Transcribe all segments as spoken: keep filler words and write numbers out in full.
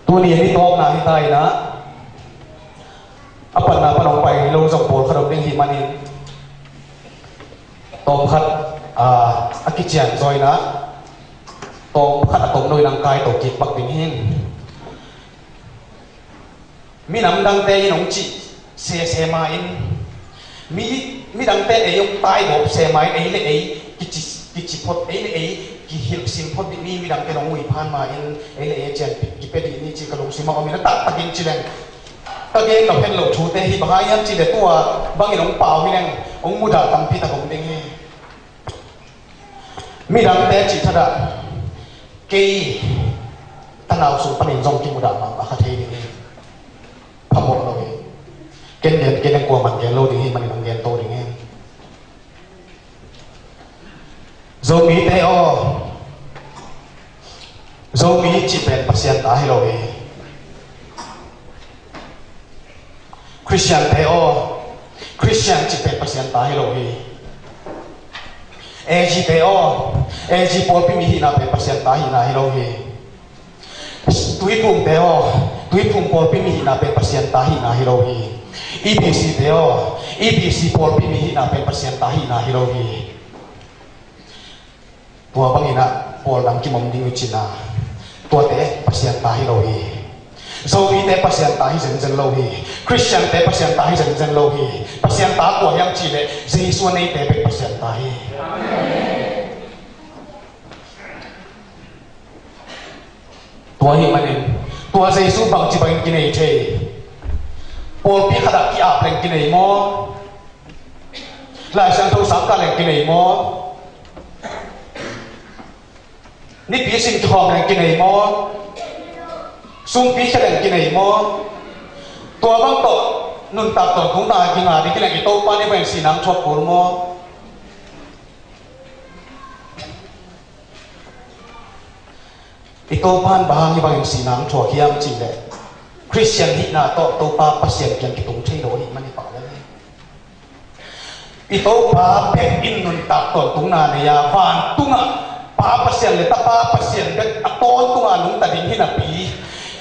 Tuni a ni tawpna hi ta in ah, a panna pan hong pai lo zong pawlkhat om ding hi manin, tawmkhat, a, a kician zaw in ah, tawmkhat a tom lo in hong kai to kik pak ding hi. Minam dangte in hong cih sese ma in, mi, midangte ei hong taigawp se ma in, ei le ei kici, kici phot, ei le ei kihilh sim phot dih mi, midangte in hong ui phan ma in, ei le ei cian kipia dih ni ci ka lungsim ah om in a, taktakin ci leng ka gen nop het loh thute hi. Bang hang hiam cih leh tua bangin hong pau hi leng hong mudah tampi tak om ding hi. Midangte cih thadah, kei tanau sung panin zong kimudah mahmah kha thei ding hi. Phamawh lo hi. Ken gen, ken gen, kuaman gen lo ding hi manin hong gen to ding hi. Zomite aw, Zomi cih pen Pasian ta hi lo hi. Khristiante aw, Khristian cih pen Pasian ta hi lo hi. A G te aw, A G pawlpi mi hihna pen Pasian ta hihna hi lo hi. Tuiphumte aw, Tuiphum pawlpi mi hihna pen Pasian ta hihna hi lo hi. E B C te aw, E B C pawlpi mi hihna pen Pasian ta hihna hi lo hi. Tua bangin ah pawl dang kimom ding uh cin a, tuate Pasian ta hi lo hi. Zomite Pasian ta hi zenzen lo hi. Khristiante Pasian ta hi zenzen lo hi. Pasian ta kua hiam cih leh Jesu a neite bek Pasian ta hi. Tua ahih manin tua Jesu bangci bangin kinei thei? Pawlpi khat ah ki-ap leng kinei maw? Lai Siangtho sangkah leng kinei maw? Nipi sin kikhawm leng kinei maw? Sumpi khia leng kinei maw? Tua bang tawh nuntak tawntung na kinga ding hi leng i Topa in bang in sihna hong thuak kul maw? I Topa in bang hang hih bangin sihna hong thuak hiam cih leh, Khristian hihna tawh Topa Pasian kiang kitung thei lo ahih man hi pah lel hi. I Topa bek in nuntak tawntungna nei a, vantungah Pa Pasian le Tapa Pasian bek a tawntungah nungta ding hi napi,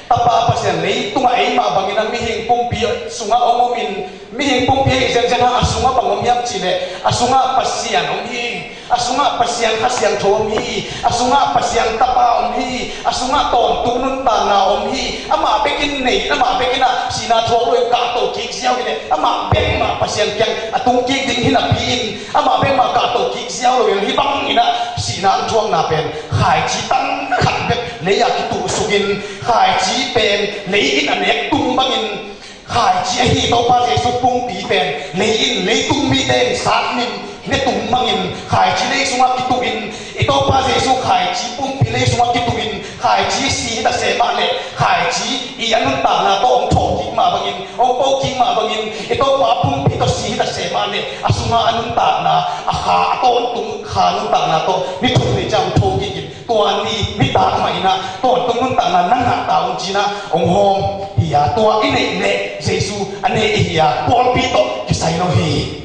Tapa Pasian leitungah eimah bangin a mihing pumpi sungah hong omin, mihing pumpi ahi zenzen hang a sungah bang om hiam cih leh, a sungah Pasian om hi. A sungah Pasian Kha Siangtho om hi. A sungah Pasian Tapa om hi. A sungah tawntung nuntakna om hi. Amah bekin nei, amah bekin a sihna thuak lo in kahto kik ziau hi leh, amah bek mah Pasian kiang a tung kik ding hi napi in, amah bek mah kahto kik ziau lo in, hih bangin a sihna hong thuakna pen khaici tang khat bek lei-ah kituhsuk in, khaici pen lei in a nek tum bangin, khaici ahi Topa Jesu pumpi pen lei in, leitung mite in sat nin ne tum bangin, khaici lei sungah kituh in, i Topa Jesu khaici pumpi lei sungah kituh in, khaici si hi ta se mah leh, khaici i a nuntakna tawh hong thawh kik mah bangin, hong po kik mah bangin, i Topa pumpi tawh si hi ta se mah leh, a sungah a nuntakna, a kha, a tawntung kha nuntakna tawh ni thum ni ciang hong thawh kik in, tua ni nitak mah in a tawntung nuntakna na ngah ta ung ci-in a hong hawm hi a, tua i neih leh Jesu a neih i hi a, pawlpi tawh kisai lo hi.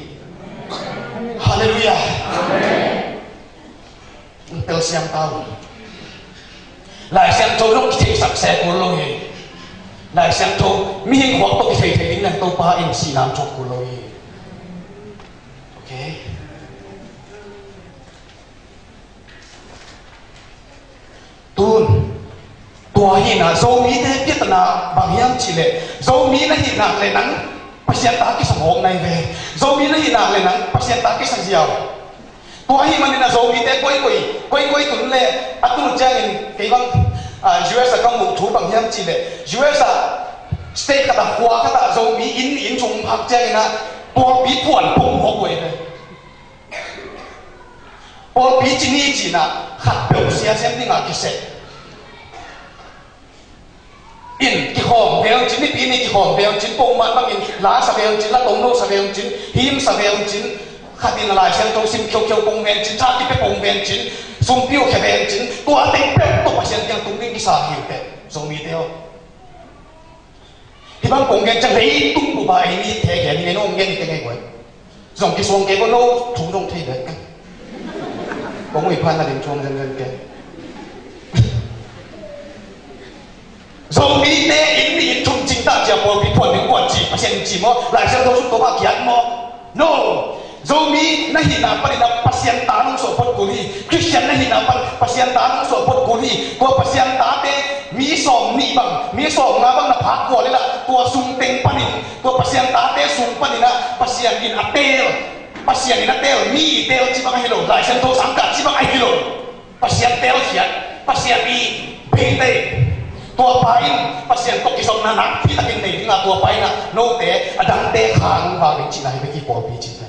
Halleluiah. Tel siang ta un. Lai Siangtho zong kitheisak se kul lo hi. Lai Siangtho mihing khuak tawh kithei thei ding leng Topa in sihna hong thuak kul lo hi. Okay. Tun, tua hi in a Zomite piatana bang hiam cih leh, Zomi na hih nak leh nang Pasian ta kisa mawk nai ve. Zomi na hih nak leh nang Pasian ta kisa ziau. Tua ahih manin a Zomite koikoi, koikoi tun leh a tul ciangin kei bang, ah, U S a ka muh thu bang hiam cih leh, U S a state khat ah, khua khat ah Zomi inn, inn sung phak ciangin a pawlpi puan pong mawk uh hi ve. Pawlpi ci ni ci-in a khat peuh sia sem dingah kiseh. In kikhawm ve un cin, nipi ni kikhawm ve un cin, pongman bangin la sa ve un cin, la tongno sa ve un cin, hymn sa ve un cin, khat in a Lai Siangtho sim khiokhiok pong ve un cin, tha kipia pong ve un cin, sumpi uh khia ve un cin, tua teng peuh tawh Pasian kiang tung ding kisa hi uh teh, Zomite aw. Hih bang kong gen ciang leitung bup a ei mite gen, gen hong gen hi teng ei guai. Zong kisuang kei ko, no thu zong thei bek. Kong ui phan na ding thuang zenzen kei. Zomite in mi in thum cing ta cia pawlpi phuan ding kuan ci, Pasian in ci maw? Lai Siangtho sung tawh mah kiat maw? No. Zomi na hihna panin a Pasian ta nong suah phot kul hi. Khristian na hihna pan Pasian ta nong suah phot kul hi. Tua Pasian tate mi sawm nih bang, mi sawm nga bang na phak kua leh lah tua sung teng panin, tua Pasian tate sung panin a Pasian in a teel, Pasian in a teel, mi teel ci bang ahi lo, Lai Siangtho sang kah ci bang ahi lo. Pasian teelkhiat, Pasian i beite. Tua pa in Pasian tawh kizopna nakpi takin nei ding a, tua pa in a note a dangte khang vak ding cihna hi bek hi pawlpi cihna.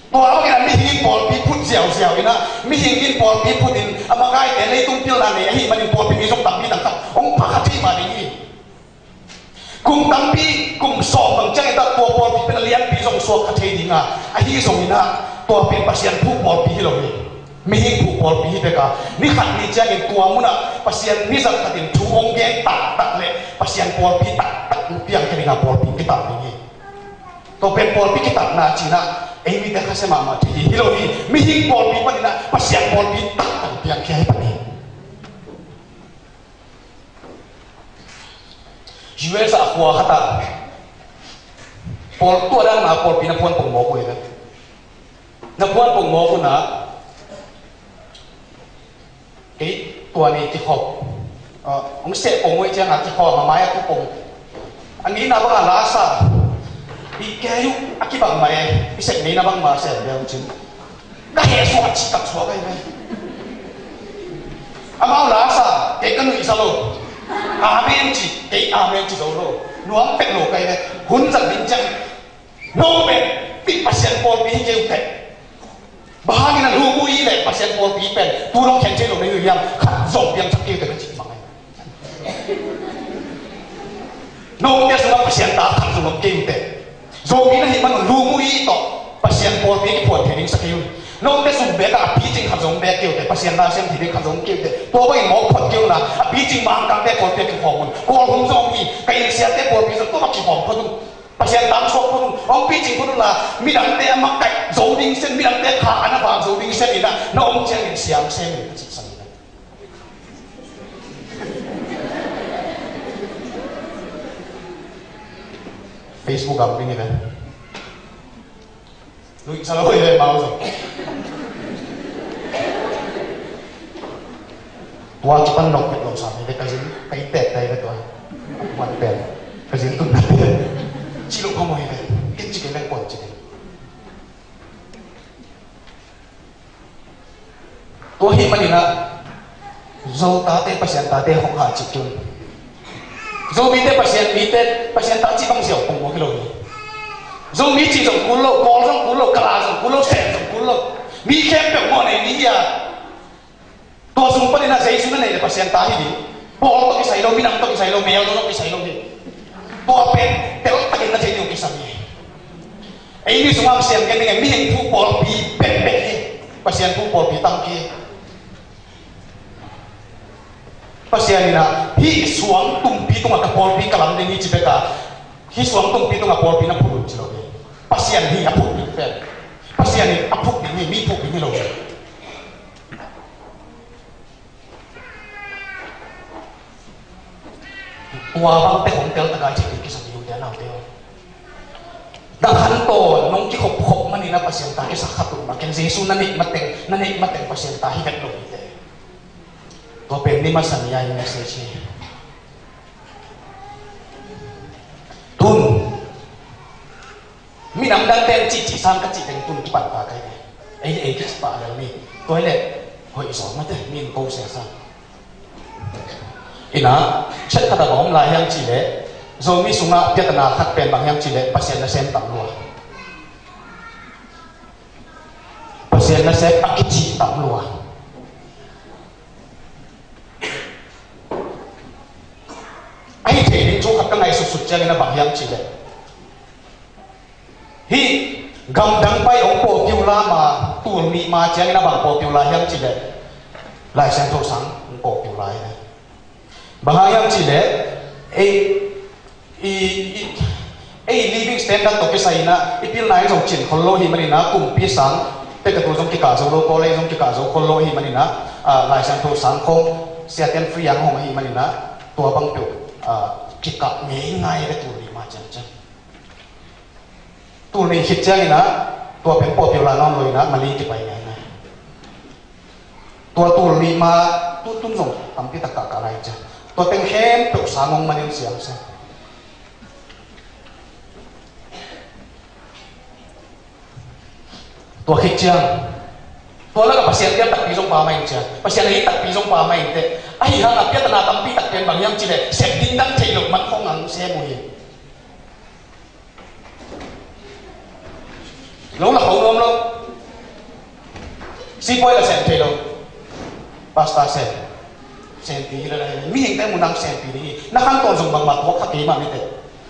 Tua bangin a mihing pawlpi phut ziauziau in a, mihing in pawlpi phut in a makaite leitung pilna nei ahih manin pawlpi mi zong tampi tak khat hong pha kha thei mah ding hi. Kum tampi, kum sawm bang ciangin tua pawlpi pen a lianpi zong suak kha thei ding a, ahi zongin a tua pen Pasian phuh pawlpi hi lo hi. Mihing phuh pawlpi hi bek a, ni khat ni ciangin tua munah Pasian mi zat khatin thu hong gen taktak le Pasian pawlpi taktak piang kha ding a pawlpi kitam ding hi. Tua pen pawlpi kitamna cihna ei mite khasia mahmah thei hi lo hi. Mihing pawlpi panin a Pasian pawlpi taktak piang kha hi pan hi. U S a khua khat ah pawl tua dang na pawlpi na phuan pong mawk uh hi ve. Na phuan pong mawk uh na kei tua ni kikhop. Ah, hong seh pong uh hi ciang a kikhop a mai a tu pong. A ngeina bang a la sa. I kei uh a kibang mai i seh ngeina bang ma seh bel cin. Ka heh suak a ci tak suak ahi ve. Amau la sa, kei ka nuih sa lo. Amen ci, kei amen ci zo lo. Nuam pek lo ka hi ve. Hun zat ding ciang. No pen, pi Pasian pawlpi hi kei uh teh. Bang hangin a lu mu i le Pasian pawlpi pen. Tu dong khen thei lo na hi uh hiam. Khat zong piang thak kei uh teh ka ci bang ahi. Note sungah Pasian ta khat zong om kei uh teh. Zomi na hih man un lu mu i tawh Pasian pawlpi kiphuan thei ding sa kei un. Note sung bek ah a picing khat zong om bek kei uh teh. Pasian na siam thei ding khat zong om kei uh teh. Tua bangin mawk phot kei un a, a picing Mangkangte pawlpi a kikhawm un. Kawlhum zong om hi, ka innsiate pawlpi zong tua bang kikhawm phot un. Pasian tang suak phot un. Hong picing phot un la, midangte a makaih zo ding sen, midangte kha a na vak zo ding sen in a, na om ciangin siam sem in a cih sang in a. Facebook ah ring hi ve. Lui sa lo hi ve mau zo. Tua kipan nok pet lo sa hi ve ka zin, ka i pet tai ve tua. Man pen ka zin tun na pen. Ci lo phamawh hi ve. Ken ci ke leng pon ci ke. Tua hi manin ah, Zo tate, Pasian tate hong hah cih ciang, Zomite Pasian mite, Pasian ta cih bang ziau pong mawk hi lo hi. Zomi cih zong kul lo, Kawl zong kul lo, Kala zong kul lo, Sem zong kul lo. Mi khempeuh mawh nei mi hi a. Tua sung panin ah Jesu na neih leh Pasian ta hi ding. Pawl tawh kisai lo, minam tawh kisai lo, mel tawh kisai lo hi. Tua pen teltakin na thei ding uh kisam hi. Ei mi sungah Pasian gen ding e, mihing phuh pawlpi bekbek hi. Pasian phuh pawlpi tampi hi. Pasian in ah hih suang tumpi tungah ka pawlpi ka lam ding hi ci bek a, hih suang tumpi tungah pawlpi na phut un ci lo hi. Pasian hi a phut ding pen. Pasian in a phut ding hi, mi phut ding hi lo hi. Tua bang tek hong tel taka cih ding kisam hi ute naute aw. Na khantawn nong kikhop khop manin a Pasian ta kisa khat uh mah ken Jesu na neih mateng, na neih mateng Pasian ta hi vet lo hi te. Tua pen ni masa ni a in message hi. Tun Minam dangte in cihcih sang ka cih teng tun kipan ta kai ve. Ei, ei, kici pah lel ni. Tua hi leh hoih zaw mate, mi in ko sia sang. Ina, chet khat a bang om lai hiam cih leh, Zomi sungah piatana khat pen bang hiam cih leh, Pasian nasem tam lua. Pasian nasem a kici tam lua. Ahi thei ding thu khat ka ngaihsutsut ciangin a bang hiam cih leh, hih gamdang pai hong popular ma, tul nih ma ciangin a bang popular hiam cih leh, Lai Siangtho sang hong popular hi. Bang hang hiam cih leh, ei, i, i, ei living standard tawh kisai in a, i pilna in zong cin khol lo hi manin a, kumpi sang, pekatu zong kikah zo lo, college zong kikah zo khol lo hi manin a, a, Lai Siangtho sang khong, Siate'n free ang hong ahi manin a, Tua bang peuh, ah, kikah ngeingai ve tul nih mah ciang ciang. Tul nih khit ciangin ah, tua pen pawlpi uh la nawn lo in ah, Mali kipai ngeingai. Tua tul nih mah, tu tun zong tampi tak kah kah lai ciang. Tua teng khempeuh sang hong manin siam se. Tua khit ciang, tua lakah Pasian piak takpi zong pha mah in ciang, Pasian hih takpi zong pha mah in teh. Ahi hang a piakna tampi tak pen bang hiam cih leh, sep ding dang theih loh man khawng ang sem uh hi. Lo la ko nuam lo. Sipuai la sem thei lo. Pastor sem. Sempi hi la la. Mihingte mu nang sempi ding hi. Na khantawn zong bangmah tuak kha kei mah mite.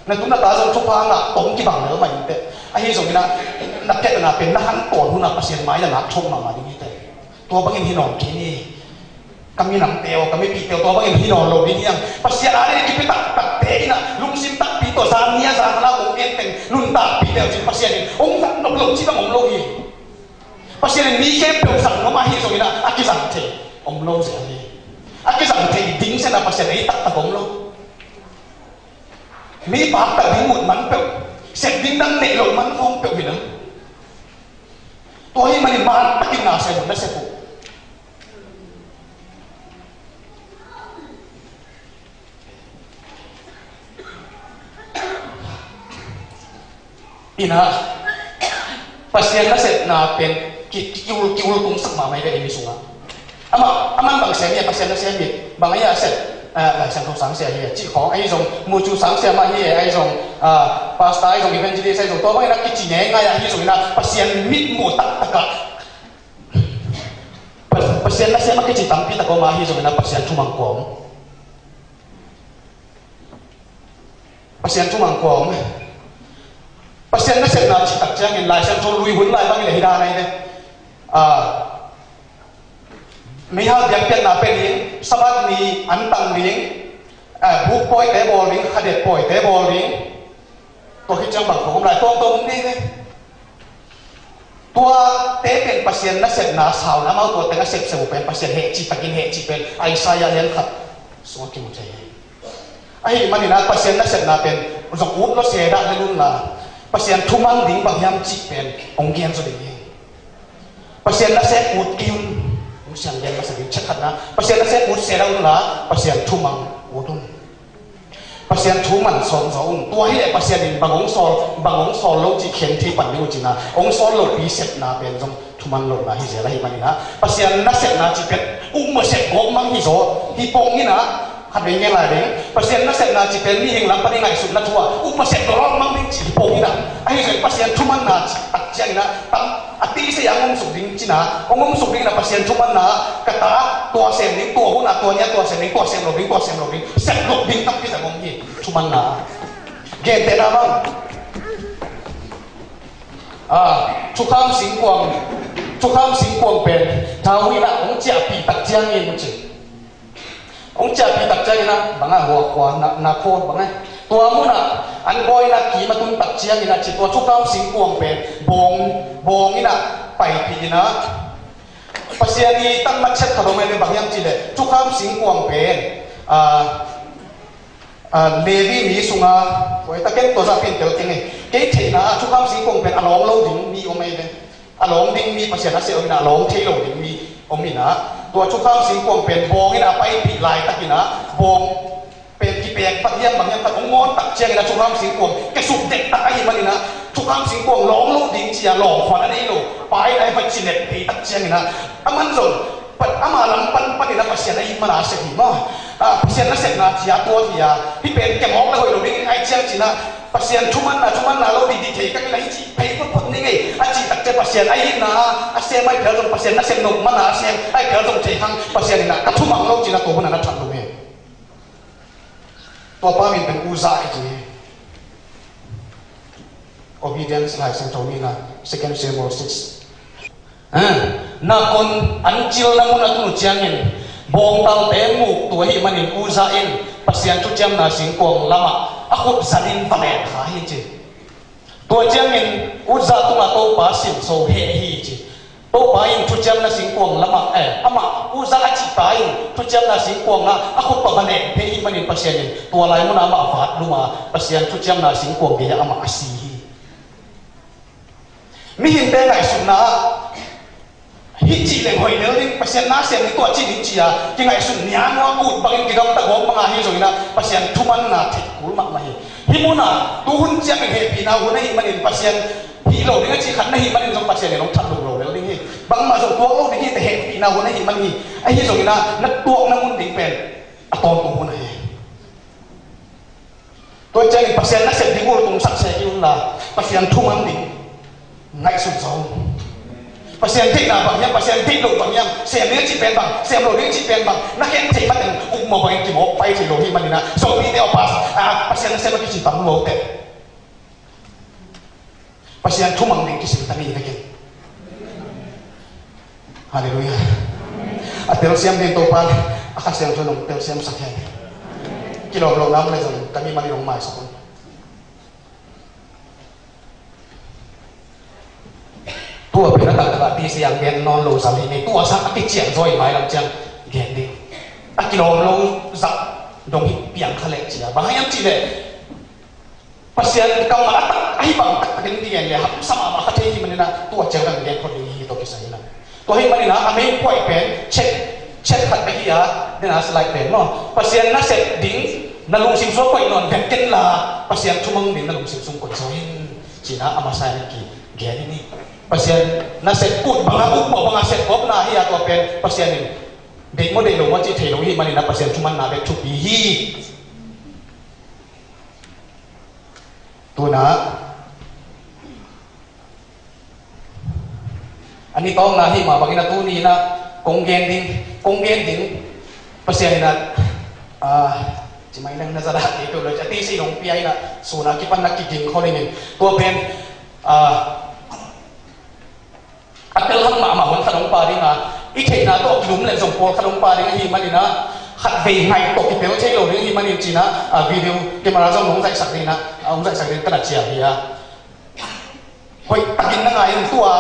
Na tu na ta zong thupha ngah tawm kibang lel mah in teh. Ahi zongin ah, na piakna pen na khantawn hun ah Pasian mai la lak thong mahmah ding hi teh. Tua bangin hi nawn kei ni. Ka minamte aw, ka mipihte aw, tua bangin hi nawn lo ding hi hang. Pasian a ding kipi taktakte in ah, lungsim takpi tawh zan ni a zan a la kong en teng nuntakpihte aw cin Pasian in hong zang nop lo ci bang om lo hi. Pasian in mi khempeuh zang nuam ahi zongin ah, a kizang thei om lo zel hi. A kizang thei ding sen ah Pasian ei taktak om lo. Mi pakta ding mut man peuh, sep ding dang neih lo man khawng peuh hi lo. Tua hi manin man takin na sep uh, na sep uh. Ina, Pasian nasepna pen ki, ki, kiul, kiul tungsak mahmah hi ve ei mi sungah. Amah, aman bang sem hi a, Pasian nasem hi, bang ahi a sem, ah, Lai Siangtho sangsia hi a, cih khawng ahi zong, mucu sangsia mah hi a, ahi zong, ah, pastor ahi zong, evangelist ahi zong, tua bangin a kici ngeingai ahi zongin a, Pasian mitmuh taktak ah. Pas-, Pasian nasem a kici tampi tak om ahi zongin a, Pasian thumang kua om. Pasian thumang kua om. Pasian nasepna cih tak ciangin Lai Siangtho lui hun lai bangin le hi dan ahi ve. Ah, meihal biakpiakna pia ding, Sabbath ni an tang ding, ah, buk pawite bawl ding, khadet pawite bawl ding. Tua khit ciang bang khawng om lai, tuamtuam om ding ve. Tuate pen Pasian nasepna sauna amau tua teng a sepsep uh pen Pasian heh cih takin heh cih pen Isaiah lian khat sungah kimu thei hi. Ahi manin a Pasian nasepna pen zong ut lo se dah le lun la, Pasian thumang ding bang hiam cih pen hong gen zaw ding hi. Pasian nasep ut kei un. Hong siang gen masa ding chet khatna, Pasian nasep ut se dah un la, Pasian thumang ut un. Pasian thu man sawm zaw un. Tua hi leh Pasian in bang hong sawl, bang hong sawl lo cih khen thei pan ding uh cihna. Hong sawl lopi sepna pen zong thuman lohna hi zel ahi manin a, Pasian nasepna cih pen ukmawh sep gawp mang hi zaw. Hi pong in a, khat vei ngen lai ding. Pasian nasepna cih pen mihing lam pan i ngaihsutna thu a ukmawh sep gawp mang ding cih hi pong in a. Ahi zong Pasian thumanna cih tak ciangin a, tam a ti se a hong om suk ding cihna, hong om suk ding na Pasian thumanna, ka ta, tua sem ding, tua hun a, tua ni a, tua sem ding, tua sem lo ding, tua sem lo ding, sem lo ding tampi zang om hi, thumanna. Gentehna bang. Ah, thukham singkuang, thukham singkuang pen, thau hi na, hong ciahpih tak ciangin ci. Hong ciahpih tak ciangin a, bang a, hua khua, na, na khua, bang a. Tua mun a, an bawi na kim a tun tak ciangin a, ci tua thukham singkuang pen, bawng, bawng in a, paipih in a. Pasian i tangmat chet khat om e le bang hiam ci le, thukham singkuang pen, a, a, Levi mi sunga, koi ta ken tua za pin tel keng e. Kei theihna a, thukham singkuang pen, a lawng lo ding mi om e le. A lawng ding mi Pasian a seh om in a, a lawng thei lo ding mi om in a, tua thukham singkuang pen bawng in a paipih laitakin a, bawng pen kipek vat hiam bang hiam khat hong ngawn tak ciangin a, thukham singkuang kiasuk dektak ahih manin a, thukham singkuang lawng lo ding ci a, lawng khuan a nei lo, pai in a, pai cinep thei tak ciangin a, aman zong, Pat-, ama lam pan panin a Pasian ahih mana a sep hi maw. A, Pasian nasepna ci a tua hi a, hih pen kiamawk le hoih lo dingin ahih ciang cin a, Pasian thumanna, thumanna lo didi thei ka kila hi cih phei photphot ning ei. A cih takte Pasian ahihna a sem ahih phial zong Pasian nasep nop mana a sem ahih phial zong thei hang Pasian in a ka thumang lo cin a tua hun a na that lo hi. Tua pa min pen Uzzah kici hi. Obedience Lai Siangtho nihna, Second Samuel six. Ah, nakon an cilna mun a tun uh ciangin bawngtalte muk tu ahih manin Uzzah in Pasian thuciamna singkuang lamah a khut zanin va len kha hi ci. Tua ciangin Uzzah tungah Topa simso heh hi ci. Topa in thuciamna singkuang lamah, eh, amah uza a cihpa in thuciamna singkuang ah a khut pah va leng phei ahih manin Pasian in tua lai munah amah vat lum a, Pasian thuciamna singkuang gei-ah amah a si hi. Mihingte ngaihsutna ah hih cih leng hoih lel ding, Pasian nasem ding tua cih ding ci-a kingaihsun niam uh a, ut bangin kigamta gawp mang a, ahi zongin ah Pasian thumanna theih kul mahmah hi. Hih munah tuhun ciangin hehpihna hun ahih manin, Pasian hih lo ding a cih khat na hih manin zong Pasian in hong that lum lo lel ding hi. Bangmah zong tuak lo ding hi teh, hehpihna hun ahih man hi. Ahi zongin ah na tuakna mun ding pen a tawntung hun ahi hi. Tua ciangin Pasian nasep ding ul tungsak sek hi un la, Pasian thuman ding ngaihsun zaw un. Pasian theihna bang hiam, Pasian theih loh bang hiam, sem ding a cih pen bang, sem lo ding a cih pen bang, na khen theih mateng ukmawh bangin kimawk pai thei lo hi manin ah, sawtpi teh, aw pas, ah, Pasian nasem a kici bang lo teh. Pasian thumang ding kisim ta ni vekin. Halleluiah. A telsiam ding Topa in a Kha Siangtho in hong telsiam sak hen. Kilawm lo nam le zong ka mimal in hong maisak un. Tua pen a taktak a T C ang gen nawn lo zal hi ni. Tua sang a kician zaw i mailam ciang gen ding. A kilawm lo zah dong hi piang kha leh cia. Bang hang hiam cih leh Pasian kammal a tak, ahi bang taktakin kigen le hamsa mahmah kha thei hi manin ah, tua ciang kan gen khol ding hi tawh kisai in ah. Tua hi manin ah, a main point pen chet, chet khat bek hi a, den a slide pen maw. Pasian nasep ding na lungsim sung koih nawn vek ken la, Pasian thumang ding na lungsim sung koih zaw in, ci-in ah a masa in kigen hi ni. Pasian nasep ut bang a, ut mawh bang a sep gawpna hi a, tua pen Pasian in deih maw deih lo maw cih thei lo hi manin ah, Pasian thumanna bek thupi hi. Tu-in ah a ni tawngna hi mah bangin ah tuni in ah kong gen ding, kong gen ding Pasian in ah, ah, ci mai leng na za dah kei peuh lo, a tisi dong pia in ah, sun a kipan na kiging khol in, tua pen, ah, a tel hang mahmah hun khat hong pia ding a, i theihna tawh kilum leh zong pawl khat hong pia ding ahih manin ah, khatvei ngaih tawh kipel thei lo ding ahih manin ci-in ah, a video camera zong hong zaihsak ding ah, hong zaihsak ding ka na cial hi a. Hoih takin na ngai un, tua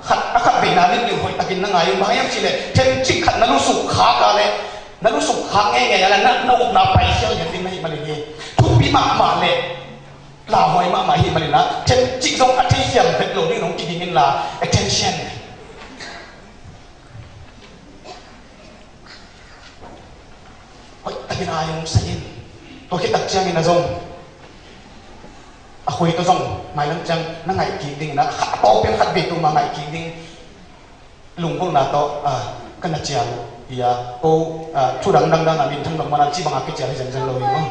khat, a khatveina limlim hoih takin na ngai un. Bang hiam cih leh themcik khat na lusuk khak a leh, na lusuk khak ngeingei a leh na, na upna pai khial ngiat ding na hih manin hi. Thupi mahmah leh lauhuai mahmah ahih manin ah, themcik zong a thei khial vet lo ding in hong kiging in la, attention. Hoih takin ai hong sa in. Tua khit tak ciangin ah zong, a khui tawh zong mailam ciang na ngaih kik ding in ah, khat a tawp pen khatvei tu mah ngaih kik ding. Lunggulhna tawh, ah, ka na cial hi a, ko, ah, thu dang dang dang a minthang dong man a ci bang a kicial hi zenzen lo hi maw.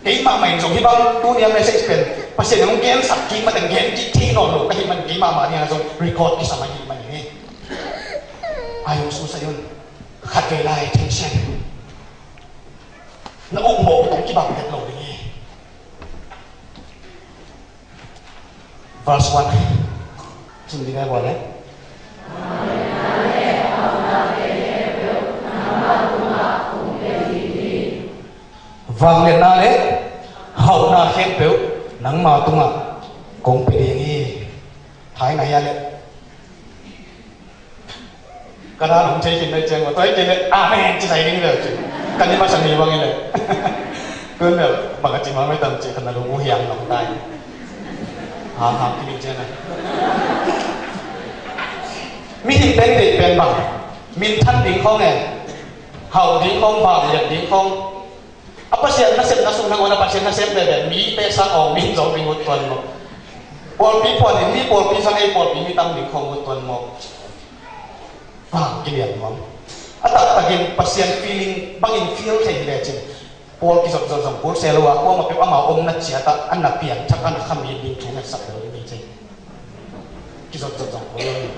Keimah mah in zong hih bang tuni a message pen Pasian in hong gensak kik mateng gen kik thei nawn lo ka hih man, keimah mah ding a zong record kisam ahih man hi. Ai hong susa hi un. Khatvei lai tension. Na ukmawh tawh kibang vet lo ding hi. Verse one. Sim ding a bawl le. Vangliatna le hauhna khempeuh nangma tungah kong pia ding hi. Thai ngai a le. Ka dan hong thei khin dai ciang, tua hi kei leh amen ci sai ding hi lo ci. Kan i masa ni bang hi leh. Tun bel bang a ci ma mai tam ci, kan na lung uh hiang nong tai. Ha ha, ki min ciang a. Mihing pen deih pen bang, minthan ding khawng e. Hauh ding khawng, vangliat ding khawng. A Pasian nasepna sung nangawn a Pasian nasep veve, mite sang awng mi zong ding ut tuan maw. Pawlpi puan in mi pawlpi sang ei pawlpi mi tam ding khawng ut tuan maw. Vang kilian nuam. A taktakin Pasian feeling bangin feel thei hi lecin, pawl kizot zot zong kul se lo a, kuamah peuh amau omna ciat ah a na piangthak a na khami ding thu ngetsak lo ding hi thei. Kizot zot zong kul lo hi.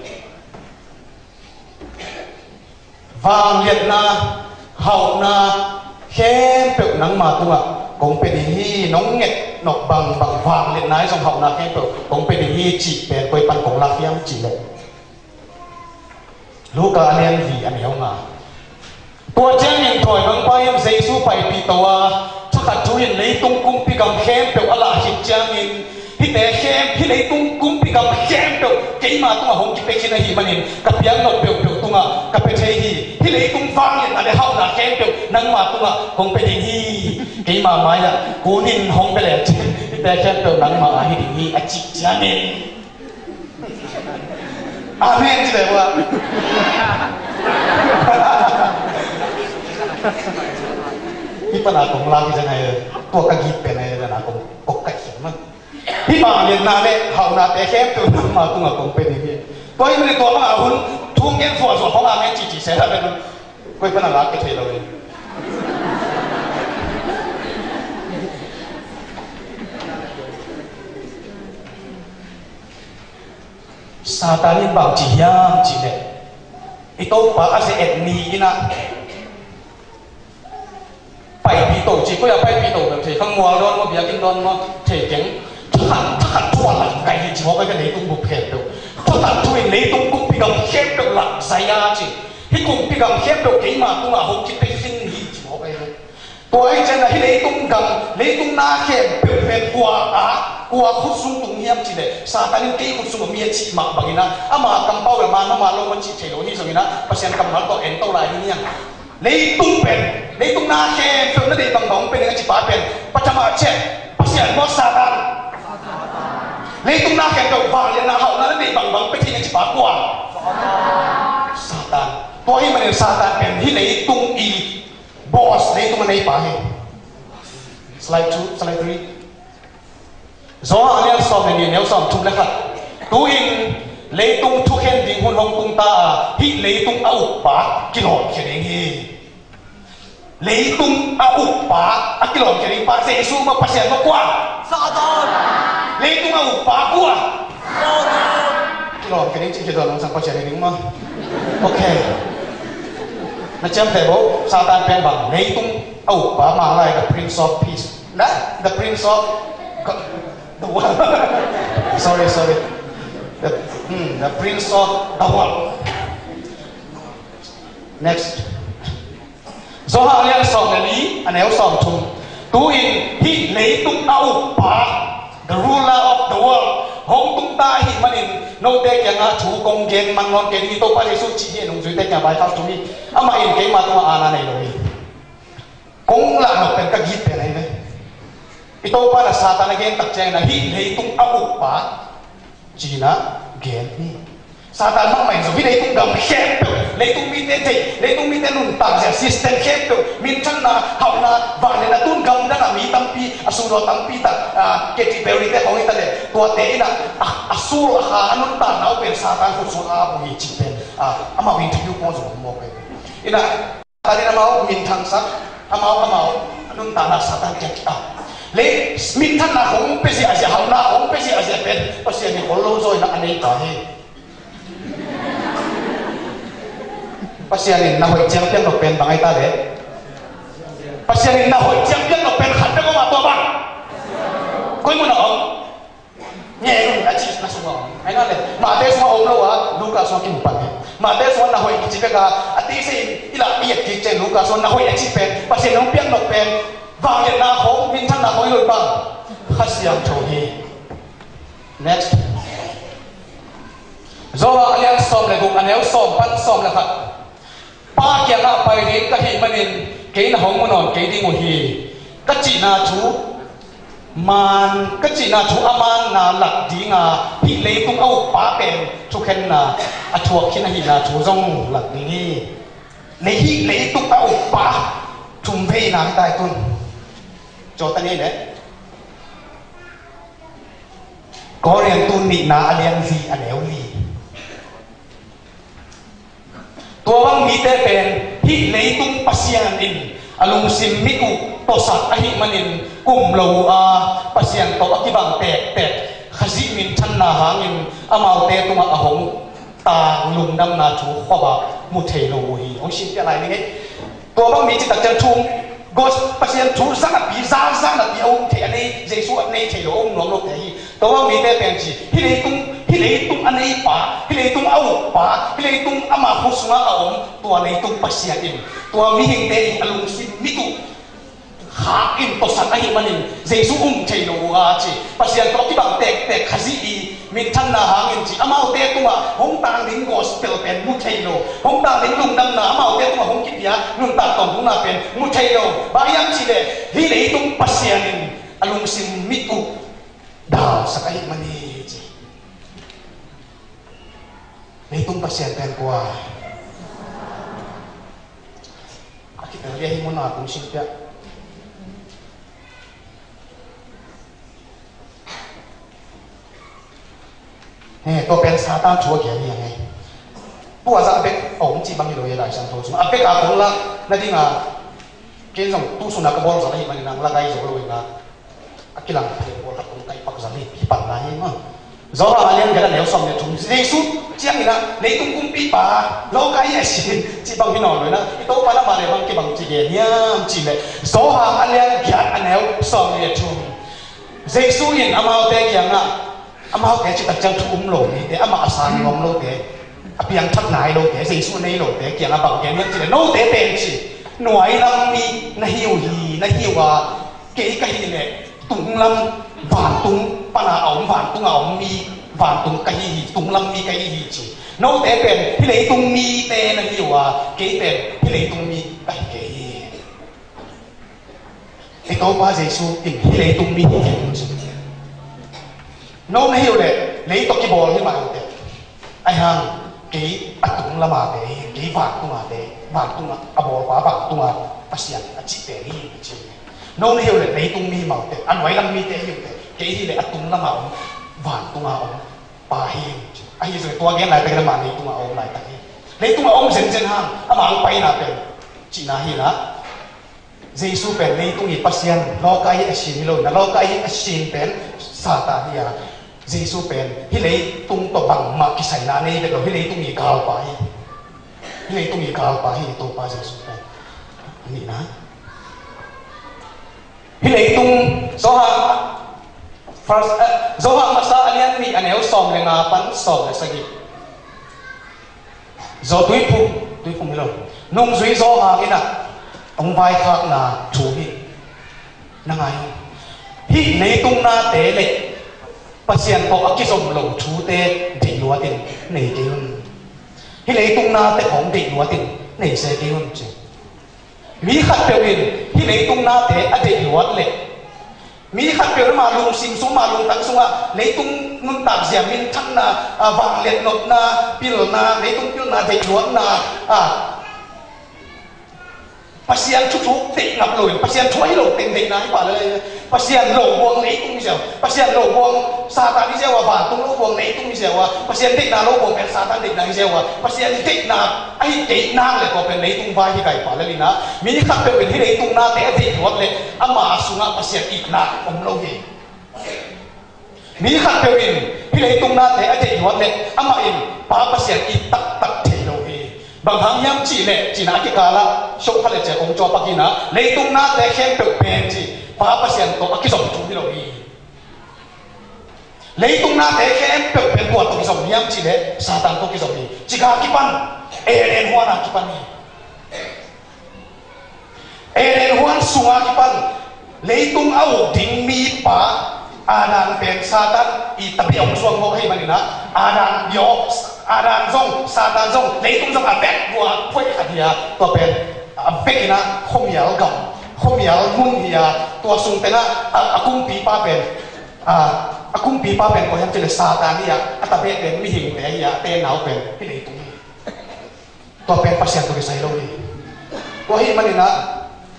Vangliatna, hauhna khempeuh nangma tungah kong pia ding hi. Nong nget nop bangbang vangliatna ahi zong hauhna khempeuh kong pia ding hi cih pen koi pan kong lak hiam cih leh, Luka a lian li a neu nga. Tua ciangin thawibang pa in Jesu paipih to a, thakhat thu in leitung kumpi gam khempeuh a lah khit ciangin, hihte khem, hih leitung kumpi Gam khempeuh keima tungah hong kipia khin ahih manin ka piaknop peuhpeuh tungah ka pia thei hi. Hih leitung vangliatna le hauhna khempeuh nangma tungah kong pia ding hi. Keima mai-ah kunin hong pia lecin hihte khempeuh nangma a hi ding hi, a cih ciangin. Amen ci leh bua. Hih pana kong lak hi ciang ai, tua ka git pen ai, pana kong kok kaih khian man. Hih vangliatna le hauhnate khempeuh nangma tungah kong pia ding hi. Tua hi manin tua bangah hun thu gen zuahzuah khong amen cici se la pen koi pana lak ka thei lo hi. Satan in bang ci hiam cih leh i Topa a ze-et ni in ah paipih to ci, koi-ah paipih to bel thei, khang mual dawn maw, biakinn dawn maw, thei keng. Thakhat, thakhat thu a lam kai hi ci mawk ai ka leitung bup khempeuh. Thakhat thu in leitung kumpi gam khempeuh lam zai a ci. Hih kumpi gam khempeuh keima tungah hong kipia khin hi ci mawk ai. Tua hi ciangin hih leitung gam, leitung na khempeuh pen kua a, kua khut sung tung hiam cih leh Satan in kei khut sung a mi a cih mah bangin ah, ama kampau le man, ama lo ma cih thei lo hi zongin ah, Pasian kammal tawh en to lai hi niang. Leitung pen, leitung na khempeuh na deih bangbang hong pia ning a ci pa pen, pathama ciah, Pasian maw Satan? Leitung na khempeuh vangliatna hauhna na deih bangbang pia thei ning a ci pa kua? Satan. Tua hi manin Satan pen hih leitung i boss, leitung a neipa hi. Slide two, slide three. Johan a lian sawm le nih, a neu sawm thum le khat. Tu-in leitung thukhen ding hun hong tung ta a, hih leitung a ukpa kilawmkhia ding hi. Leitung a ukpa a kilawmkhia ding pa Jesu maw, Pasian maw, kua? Satan. Leitung a ukpa kua? Satan. Kilawmkhia ding cih khit tawh nungsang Pasian hi ding maw? Ok. Na ciamteh bo, Satan pen bang, leitung a ukpa, Manglai the Prince of Peace. Nah, the Prince of God, the world. Sorry, sorry. The, hmm, the Prince of the world. Next. Johan a lian sawm le li, a neu sawm thum. Tu-in hih leitung a ukpa, the ruler of the world, hong tung ta ahih manin note kiangah thu kong gen man nawn kei ding hi, Topa Jesu cih hi, nungzuite kiangah vaikhak thu hi. Amah in keima tungah aana nei lo hi. Kong lah nop pen ka git pen ahi ve. I Topa na Satan a gen tak ciangin ah hih leitung a ukpa ci-in ah gen hi. Satan mahmah in zong hih leitung gam khempeuh, leitung mite thei, leitung mite nuntak zia system khempeuh, minthanna, hauhna, vangliatna, tun gamdang ah mi tampi, a sum lo tampi tak, ah, Katy Perry te khawng hi ta leh, tuate in ah, a, a sul a kha, a nuntakna uh pen Satan khut sung a ap uh hi cih pen, ah, amau interview khawng zong mawk hi. In ah, Satan in amau minthangsak, amau, amau nuntakna Satan kiang kiap. Le minthanna hong pia zia a zia, hauhna hong pia zia a zia pen Pasian in ol lo zaw in a nei ta hi. Pasian in na hoih ciang piak nop pen bang ahi ta le? Pasian in na hoih ciang piak nop pen khat bek om a, tua bang? Koi mun a om? Ngen un a cih na sungah om. Ahi na le, Mate sungah om lo a, Luka sungah kimu pan hi. Mate sungah na hoih kici bek a, a tise in i lah i et kik ciang Luka sungah na hoih a cih pen, Pasian hong piak nop pen, vangliatna khawng, minthanna khawng hi lo bang? Kha Siangtho hi. Next. Johan a lian sawm le guk, a neu sawm pan sawm le khat. Pa kiangah pai ding ka hih manin kei na hong mu nawn kei ding uh hi. Ka cihna thu man, ka cihna thu a manna lak dinga hih leitung a ukpa pen thukhenna a thuak khin ahihna thu zong lak ding hi. Lei hih leitung a ukpa thum veina hi tai tun. Cawta ni le Korin tu nihna a lian li, a neu li. Tua bang mite pen hih leitung pasian in a lungsim mit uh tawsak ahih manin um lo uh a, Pasian tawh a kibang tektek Khazih minthanna hangin amaute tungah a hong tang lungdamna thu khuavak mu thei lo uh hi. Hong sim piak lai ning ei. Tua bang mi citak ciang thu, Pasian thu zanapi, za zanapi a um thei, a nei, Jesu a nei thei lo a um nuam lote hi. Tua bang mite pen ci, hih leitung, hih leitung a neipa, hih leitung a ukpa, hih leitung ama khut sungah a om, tua leitung pasian in tua mihingte in a lungsim mit uh khak in tawsak ahih manin Jesu um thei lo uh a ci. Pasian tawh kibang tektek Khazih i minthanna hangin ci, amaute tungah hong tang ding gospel pen mu thei lo, hong tang ding lungdamna amaute tungah hong kipia nuntak tawntungna pen mu thei lo. Bang hiam cih leh hih leitung Pasian in a lungsim mit uh dalsak ahih man hi ci. Leitung Pasian pen kua? A kitel dia hi muna kung sin pia. He, tua pen Satan thu a gen hi a ngei. Tua zah bek a om cih bang hi lo hi Lai Siangtho sung. A bek a kong lak na ding a, ken zong tu suna ka bawl zah ahi manin ang lak ahi zo lo hi na. A kilang pha deuh pawl khat kong kaih pak zang hi, hi pan lai hi maw. Johan a lian giat a neu sawm le thum, Jesu ciangin ah leitung kumpipa, lawka i a sin cih bang hi nawn lo in ah, i Topa lamah le bang kibang ci gen hiam cih leh, Johan a lian giat a neu sawm le thum, Jesu in amaute kiangah, amaute citak ciang thu um lo mite, amah a sang nuam lote, a piangthak nai lote, Jesu a nei lote kiangah bang gen hiam cih leh, note pen ci, nuai lam mi na hi uh hi, na hi uh a, kei ka hih leh tunglam, vantung pana a om, vantunga om mi, vantung ka hi hi, tunglam mi ka hi hi ci. Note pen hih leitung mite na hi uh a, kei pen hih leitung mi ka hi kei hi. I Topa Jesu in hih leitung mi hi kei hi ci. No na hi uh leh lei tawh kibawl hi mah uh teh. Ahi hang kei a tung lama te hi, kei vantunga te, vantunga a bawlpa vantunga Pasian a cihte hi, a ci. No na hi uh leh leitung mi hi mah uh teh, a nuai lam mite hi uh teh, kei hi leh a tung lama om, vantunga om pa hi, a ci. Ahi zong tua gen laitak in amah leitunga om laitak hi. Leitunga om zenzen hang, amah ang paina pen cihna hi na. Jesu pen leitung i Pasian, lawka i a sin hi lo, na lawka i a sin pen Satan hi a. Jesu pen hih leitung tawh bangmah kisaina nei vet lo, hih leitung i galpa hi. Hih leitung i galpa hi Topa Jesu pen. A nihna. Hih leitung Johan, first, eh, Johan masa a lian nih a neu sawm le nga pan sawm le sagih. Zo tuiphum, tuiphum hi lo. Nungzui zaw hangin ah hong vaikhakna thu hi. Na ngai hong. Hih leitung nate le Pasian tawh a kizom lo thute deih luatin nei kei un. Hih leitung nate hong deih luatin nei se kei un ci. Mi khatpeuh in hih leitung nate a deih luat leh, mi khatpeuh in ama lungsim sung, ama lungtang sungah leitung nuntak zia, minthanna, a, vangliat nopna, pilna, leitung pilna deih luatna, a, Pasian thu thuk deih ngap loin, Pasian thu ahi lo teng deihna hi pah lel. Pasian lo buang leitung hi ziau, Pasian lo buang Satan hi ziau a, vantung lo buang leitung hi ziau a, Pasian deihna lo buang pen Satan deihna hi ziau a, Pasian deihna ahi kei nak le tua pen leitung vai hi kai pah lel in ah, mi khatpeuh in hih leitung nate a deih luat leh ama sungah Pasian itna om lo hi. Mi khatpeuh in hih leitung nate a deih luat leh amah in Pa Pasian it taktak thei lo hi. Bang hang hiam cih leh cihna a kikalah sokha le cia kong cawpak in ah, leitung nate khempeuh pen ci Pa Pasian tawh a kizom thu hi lo hi. Leitung nate khempeuh pen kua tawh kizom hiam cih leh Satan tawh kizom hi. Cika kipan, Eden huana kipan hi. Eden huan sunga kipan leitung a uk ding mipa Adam pen Satan i tapi a hong suak mawk ahih manin ah, Adam yo, Adam zong Satan zong leitung zong a bek vua phuai khat hi a, tua pen a bek in ah khuamial gam, khuamial mun hi a, tua sung tengah a, a kumpipa pen, a, a kumpipa pen kua hiam cih leh Satan hi a, a tabeh pen mihingte hi a, a tennau pen hih leitung hi. Tua pen Pasian tawh kisai lo hi. Tua ahih manin ah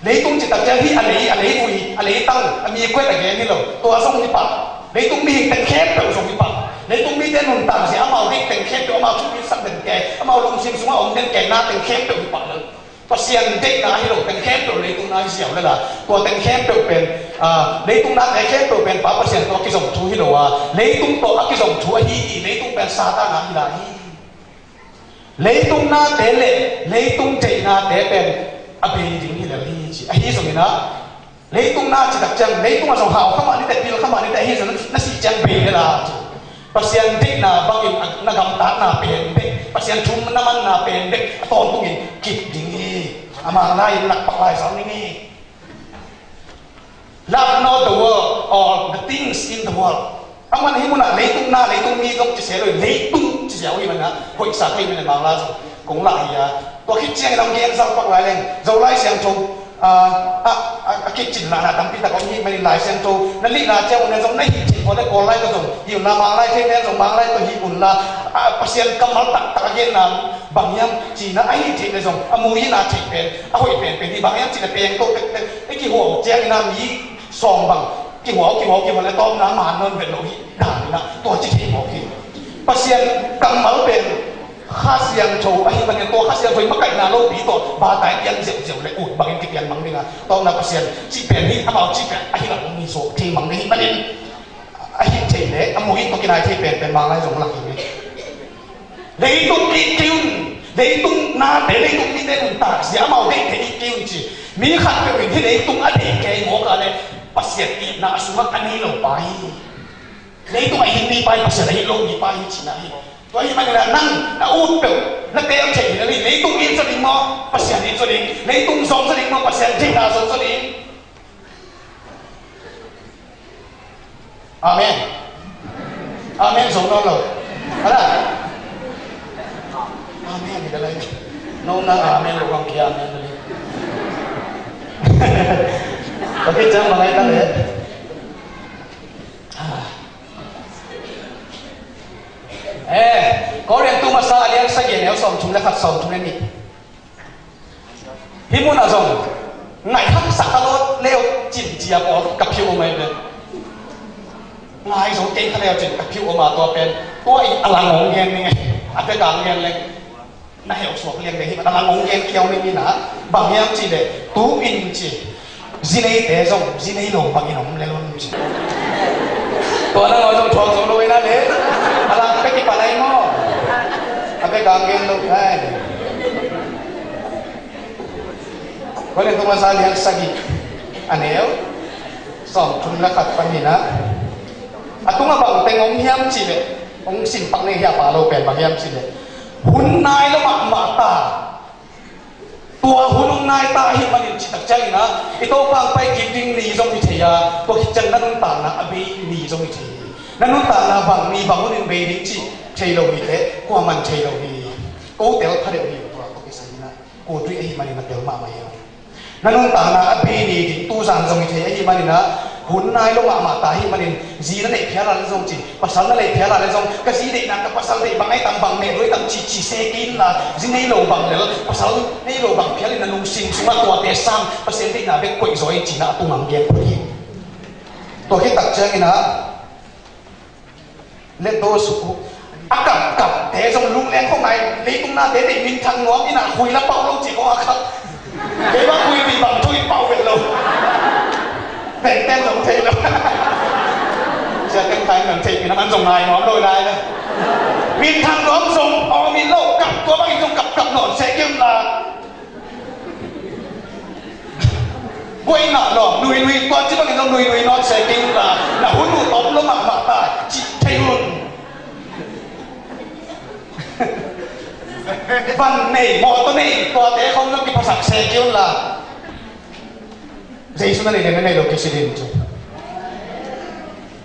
leitung cih tak ciang hih a lei, a lei ui, a leitang, a mi kuet a gen hi lo. Tua zong hi pah. Leitung mihing teng khempeuh zong hi pah. Leitung mite nuntak zia, amau deih teng khempeuh, amau thupi sak den kei, amau lungsim sungah om den kei na teng khempeuh hi pah lo. Pasian deihna ahi lo teng khempeuh leitung na hi ziau lel a, tua teng khempeuh pen, ah, leitung nate khempeuh pen Pa Pasian tawh a kizom thu hi lo a, leitung tawh a kizom thu ahi hi. Leitung pen Satan a hi lai hi. Leitung nate le leitung deihnate pen a bei ding hi lel hi ci. Ahi zongin ah leitung na cih tak ciang leitung a zong hau kha mah ni teh, pil kha mah ni teh, ahi zongin na sih ciang bei lel a ci. Pasian deihna bangin a, na gamtatna pen bek, Pasian thu na manna pen bek a tawntungin kip ding hi. A mang lai-in nakpak lai zau ning hi. Love not the world or the things in the world. Amah hih munah leitung na, leitung mi zong ci se lo, leitung ci se uh hi manah hoihsa thei mah le Mangla zong kong lah hi a. Tua khit ciangin a hong gen salpak lai leng Zolai Siangtho, ah, a, a, a kicin lahna tampi tak om hi manin Lai Siangtho na lihna ciang un le zong na hih theih khawh le Kawl lai tawh zong hi unla, Manglai thei pen zong Manglai tawh hi unla, ah, Pasian kammal taktak a genna bang hiam cihna a hih theih le zong a mu hi na theih pen a hoih penpen hi. Bang hiam cih le peng tawh tektek i kihuau ciangin a mi sawm bang kihuau kihuau kihuau le tawpna man nawn vet lo hi. Dan in a tua ci thei mawk hi. Pasian kammal pen Kha Siangtho ahih manin tua Kha Siangtho i makaihna lopi tawh bata i pian ziauziau le ut bangin kipian mang ding a, tawpna Pasian cih pen hi, amau cih pen ahi lo mi suak thei mang ding hi manin, a hih theih le a mu hi tawh kinai thei penpen Manglai zong lak hi. Leitung it kei un, leitung nate, leitung mite nuntak zia amau deih theih it kei un ci. Mi khat peuh in hih leitung a deih kei mawk a le Pasian itna a sungah a nei lo pa hi. Leitung a it mi pa hi, Pasian a it lo mi pa hi cihna hi. Tua ahih manin nang na ut peuh na tel theih hi lo hi. Leitung it zaw ding maw, Pasian it zaw ding? Leitung zong zaw ding maw, Pasian deihna zong zaw ding? Amen. Amen zong nawn lo. A la. Amen hi ka lai. No na amen lo kong ki amen lo. Tapi cang mangai ta le. Eh, Korin tu masa a lian sagih a neu sawmthum le khat, sawmthum le nih. Hih munah zong ngaihaksak a lawt leu cin cia pawl ka phiu om ahi ve. Ngai zo kei kha leu cin ka phiu om a tua pen tua in a lang hong gen ning e. A bek a hong gen leng na heuh suak liang le hih a lang hong gen kiau ning in a bang hiam cih leh tu in ci. Zi neite zong zi nei lo bangin om lel un ci. Tua nangawn zong thuak zo lo in a le a lang pek i pan ahi maw? A bek a gen lo ai. Korin tu masa lian sagih a neu sawmthum le khat panin a, a tungah bang teng om hiam cih leh hong simpak ning hi a, pa lo pen bang hiam cih leh hun nai lo mahmah ta. Tua hun hong nai ta ahih manin citak ciangin a, i Topa hong pai kik ding ni zong hi thei a, tua khit ciang na nuntakna a bei ni zong hi thei hi. Na nuntakna bang ni bang hunin bei ding cih thei lo hi teh, kuaman thei lo hi. Ko tel pha deuh hi, tua ko kisai in a, ko tui ahih manin a tel mahmah hi. Na nuntakna a bei ni ding tu zan zong hi thei ahih manin a, hun nai lo mahmah ta ahih manin zi na neih phial a le zong ci, pasal na neih phial a le zong, ka zi deihna ka pasal deih bang ahi tam, bang meh lua tam ci, ci se kei inla, zi nei lo bang lel, pasal nei lo bang phial in na lungsim sungah tuate sang Pasian deihna bek koih zaw in cihna a tung ang gen phot hi. Tua khit tak ciangin a, let those who, a kapkapte zong lungleng khong ngai, leitung nate deih minthang nuam in a, khui la pau lo ci khong a khat. Kei bang khui bih bang thu in pau vet lo. Tengteng zong thei lo. Sia teng thai nang thei pi na man zong ngai nuam lo lai la. Min thang nuam zong aw min lo, kap tua bangin zong kap kap nawn se kei un la. Buai na lo, nui nui tua ci bangin zong nui nui nawn se kei un la. Na hun uh tawm lo mahmah ta ci thei un. Van nei, mawtaw nei, tuate khong zong kiphasak se kei un la. Jesu na nei le na nei lo kisi ding ci.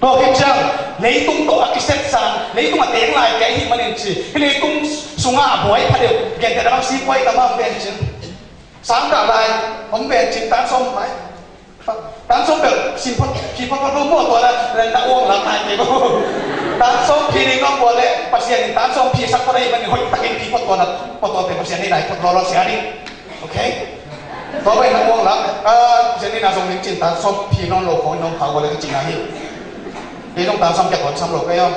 Tua khit ciang leitung tawh a kisepsan, leitung a teng lai kei ahih manin ci, hih leitung sungah a buai pha deuh, gentehna bang sipuai tam a hong ven cin. Sangkah lai hong ven cin, tan sawm lai. Tan sawm bel sim phot, sim phot phot lo maw tua la, na uang lam lai kei maw. Tan sawm phi ding nong bual leh Pasian in tan sawm phi sak phot ahih manin hoih takin phi phot tua na, phot tua pen Pasian nei lai phot lawlaw sia ding. Ok? Tua pen na uang lam, ah, Pasian in na zong ning cin tan sawm phi nawn lo khawng in nong phau a le ka cihna hi. Kei zong tan sawm kiat tuan sam lo kei aw.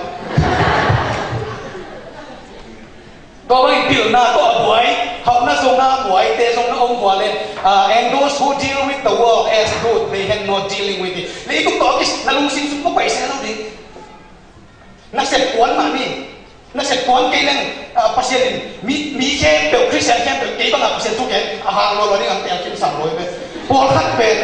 Tua bangin pilna tawh a buai, hauhna zong a buaite zong na om bual le, ah, and those who deal with the world as good, they have no dealing with it. Leitung tawh a kis na lungsim sung ko paisa lo ding. Na sep kuan mah ni. Na sep kuan kei leng, ah, Pasian in mi, mi khempeuh, Khristian khempeuh, kei bangah Pasian thu ken a hang lo lo ding ang tel kim sam lo hi ve. Pawlkhat pen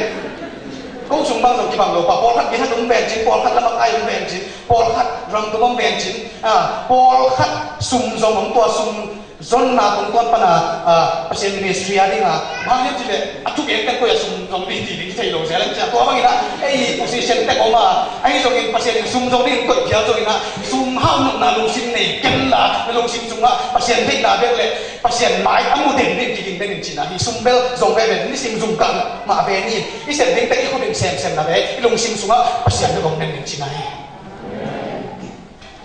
ko sung bang zong kibang lo pa, pawlkhat biakhat hong ven cin, pawlkhat lamak ai hong ven cin, pawlkhat ramtum hong ven cin, ah, pawlkhat sum zong hong tua sum Zonna tungtawn pana, ah, Pasian ministry a dinga, bang hiam cih leh a thugen teng koi a sum zong ding ti ding thei lo zel leng cia. Tua bangin ah ei position tek om a, ahi zongin Pasian in sum zong ding koih phial zongin ah, sum hau nopna lungsim nei kenla, na lungsim sungah Pasian deihna bek le Pasian mai a mu den ding kiging den in cihna hi. Sum bel zong veve, nisim zum kah mah ve ni, i sep ding tek i khut in semsem na ve, i lungsim sungah Pasian bek om den ding cihna hi.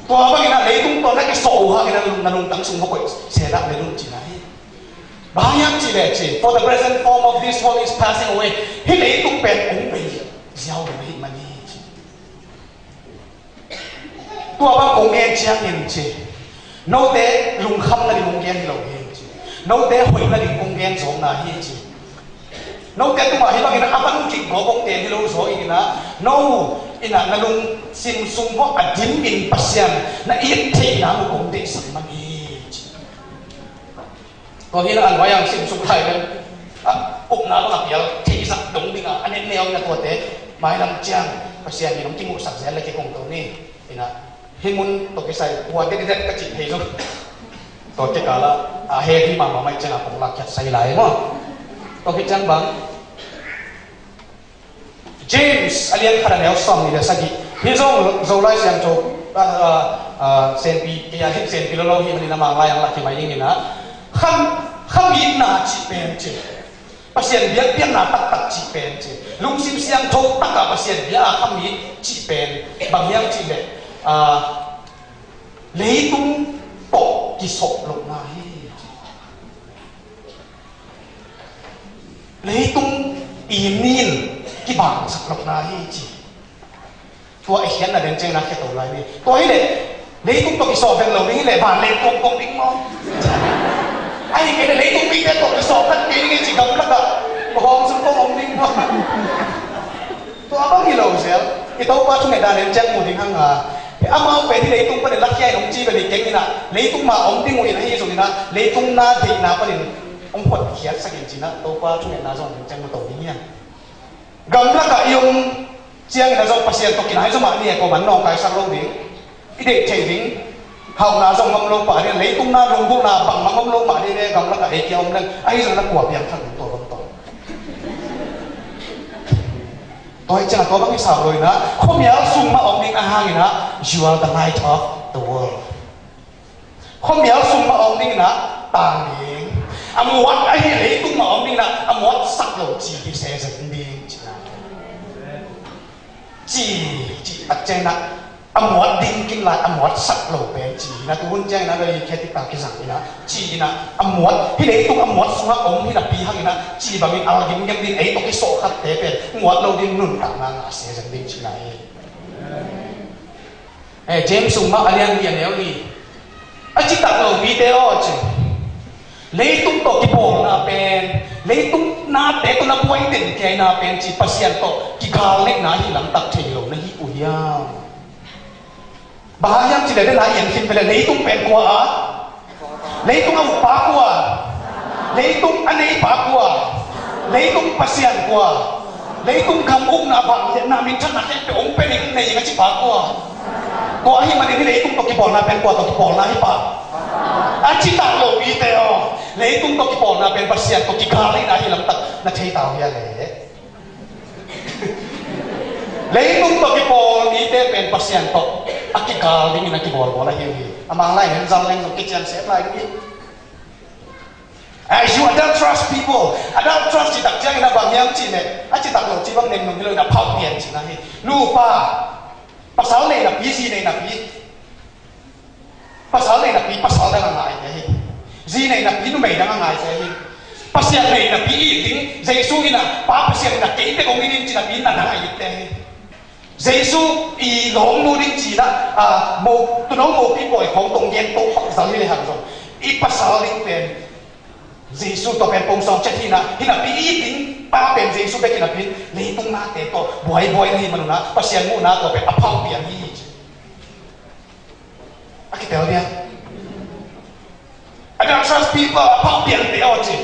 Tua bangin ah leitung tawh na kisawh uh hangin ah na lungtang sung va koih sedak le lun cihna hi. Bang hiam cih leh ci, "For the present form of this world is passing away." Hih leitung pen hong bei ziau lo hi man hi ci. Tua bang kong gen ciangin ci, note lungkham nading kong gen hi lo hi ci. Note hoih nading kong gen zawkna hi ci. Note tungah hih bangin a van kik gawp hong ten hi lo zaw in ah, no in ah na lungsim sung bawh a dimin Pasian na it theihna uh kong deihsak man hi ci. Tua hi in ah a nuai ang sim suk lai ven, a upna bang a pial theihsak dong ding a, a nen neu in ah tuate mailam ciang Pasian in hong kimuhsak zel le kikong to ni. Ina, hih mun tawh kisai kua tete ka cih thei zo. Tua kikala a he hi mahmah mai ciang a kong lakkhiat sai lai maw. Tua khit ciang bang James a lian khat a neu sawm nih le sagih. Hih zong Zolai Siangtho, a, a, a, senpi, kei a hih senpi lolo hi manin a Mang lai ang lak hi mai ding ina. Kham, khamitna cih pen cih. Pasian biakpiakna taktak cih pen ci. Lungsim siangtho takah Pasian bia a kham hi cih pen bang hiam cih leh, ah, leitung tawh kisawh lohna hi. Leitung i min kibangsak lohna hi ci. Tua i khiatna den ciangin a khia to lai ni. Tua hi leh leitung tawh kisawh veng lo ding hi leh van leh kong kong ding maw? Ahi kei leh leitung mite tawh kisawh khat kei ding hi ci gamlakah. Ka hawm sung kong om ding maw? Tua bang hi lo zel. I Topa thungetna den ciang mu ding hang a. Amau pen hi leitung panin lakhia in hong ci bel hi keng in ah. Leitung mah om ding uh in ahi zongin ah. Leitung na deihna panin hong hotkhiatsak in ci in ah. Topa thungetna zong den ciang mu to ding hiam? Gamlakah i om ciangin a zong Pasian tawh kinai zaw mah ni e, ko man nawngkaisak lo ding. I deih theih ding. Hauhna zong ngam lo pah ding, leitung na lunggulhna bangmah ngam lo mah ding e, gamlakah ei kia om leng. Ahi zongin a kua piangthak ding tua bang tawh. Tua hi ciangin tua bang i sau lo in ah, khuamial sung mah om ding a hangin ah, you are the light of the world. Khuamial sung mah om ding in ah, tang ding. A muat ahi leitung mah om ding in ah, a muatsak lo ci hi se zeng ding ci na. Ci, ci tak ciang in ah, a muat ding kin lai, a muatsak lo pen ci hi na, tuhun ciang in ah, loi khe tik tak kizang in ah, ci in ah, a muat, hih leitung a muat sungah om hi napi hang in ah, ci bangin al gimgem ding, ei tawh kisawh khatte pen, muat lo ding nuntakna ngah se zeng ding ci na hi. Eh, James sung mah a lian li a neu li. A citak lo mite aw ci. Leitung tawh kipawlna pen, leitung nate tawh na buai den kiaina pen ci Pasian tawh kigal neihna hi lamtak thei lo na hi uh hiam? Bang hang hiam ci le den a ian khin pele leitung pen kua a? Leitung a ukpa kua? Leitung a neipa kua? Leitung Pasian kua? Leitung gam ukna bang liatna minthanna khempeuh hong pia ding nei ing a cipa kua? Kua ahi manin hih leitung tawh kipawlna pen kua tawh kipawlna hi pah? A citak lo mite aw, leitung tawh kipawlna pen Pasian tawh kigal neihna hi lamtak na thei ta uh hia le? Leitung tawh kipawl mite pen Pasian tawh a kigal dingin a kibawlbawl ahi uh hi. A Mang lai hen zal leng zong kician sep lai ding hi. As you adulterous people, adulterous citak ciangin a bang hiam cih leh, a citak lo ci bang nem nung hi lo in a phauh pian cihna hi. Nupa, pasal nei napi, zi nei napi. Pasal nei napi pasal dang a ngaite hi. Zi nei napi numei dang a ngaite hi. Pasian nei napi it ding, Jesu in a Pa Pasian in a kei bek hong it in ci napi na dang a itte hi. Jesu i lawmnu ding ci in a, a, mo, tuuno mopi pawi khawng tong gen to khawng zal hi le hang zong, i pasal ding pen Jesu tawh pen pong sawm ciat hi in a, hi napi it ding Pa pen Jesu bek hi napi in leitung nate tawh buaibuai na hi manun a Pasian muhna tawh pen a phauh pian hi hi ci. A kitel dia. Adulterous people, a phauh piante aw ci.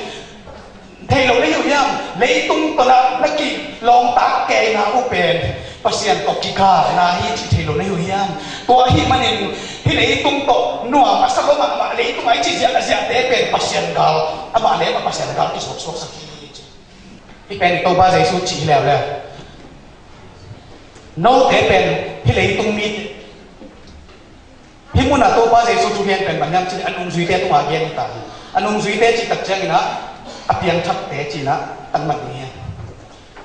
Thei lo lei uh hiam? Leitung tawh na, na kilawngtak keina uh pen Pasian tawh kikalna hi cih thei lo na hi uh hiam? Tua ahih manin hih leitung tawh nuam a sa lo mahmah leitung a i cih ziahziahte pen Pasian gal, amah le amah Pasian gal kisawksuaksak hi ci. Hih pen i Topa Jesu cih hi leuleu. Note pen hih leitung mi, hih munah Topa Jesu thu gen pen bang hiam cih leh a nungzuite tungah gen hi ta hi. A nungzuite cih tak ciangin ah a piangthakte cih in ah tangman ding hi.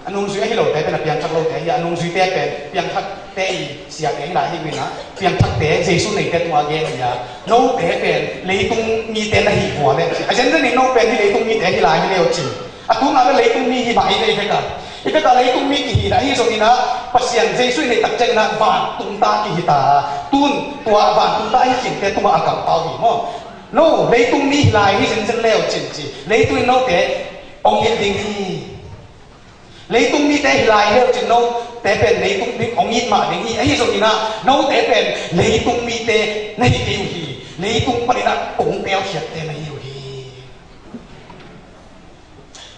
A nungzui ahi lote pen a piangthak lote hi a, a nungzuite pen piangthakte i siate hi lai hi uh in ah, piangthakte Jesu neite tungah gen hi a, note pen leitung mite na hi vua le. A zenzen in no pen hih leitung mite hi lai hi leu cin. A tungah le leitung mi hi mah hi ve i vekah. I vekah leitung mi kihi na hi zongin ah Pasian Jesu i neih tak ciangin ah vantung ta kihi ta. Tun tua vantung ta ahi kinte tungah a kampau hi maw? No, leitung mi hi lai hi zenzen leu cin ci. Leitung in note ong it ding hi. Leitung mite hi lai leu cin note pen leitung ding ong it mah ding hi. Ahi zongin ah note pen leitung mite na hi kei uh hi. Leitung panin ah kong telkhiatte na hi uh hi.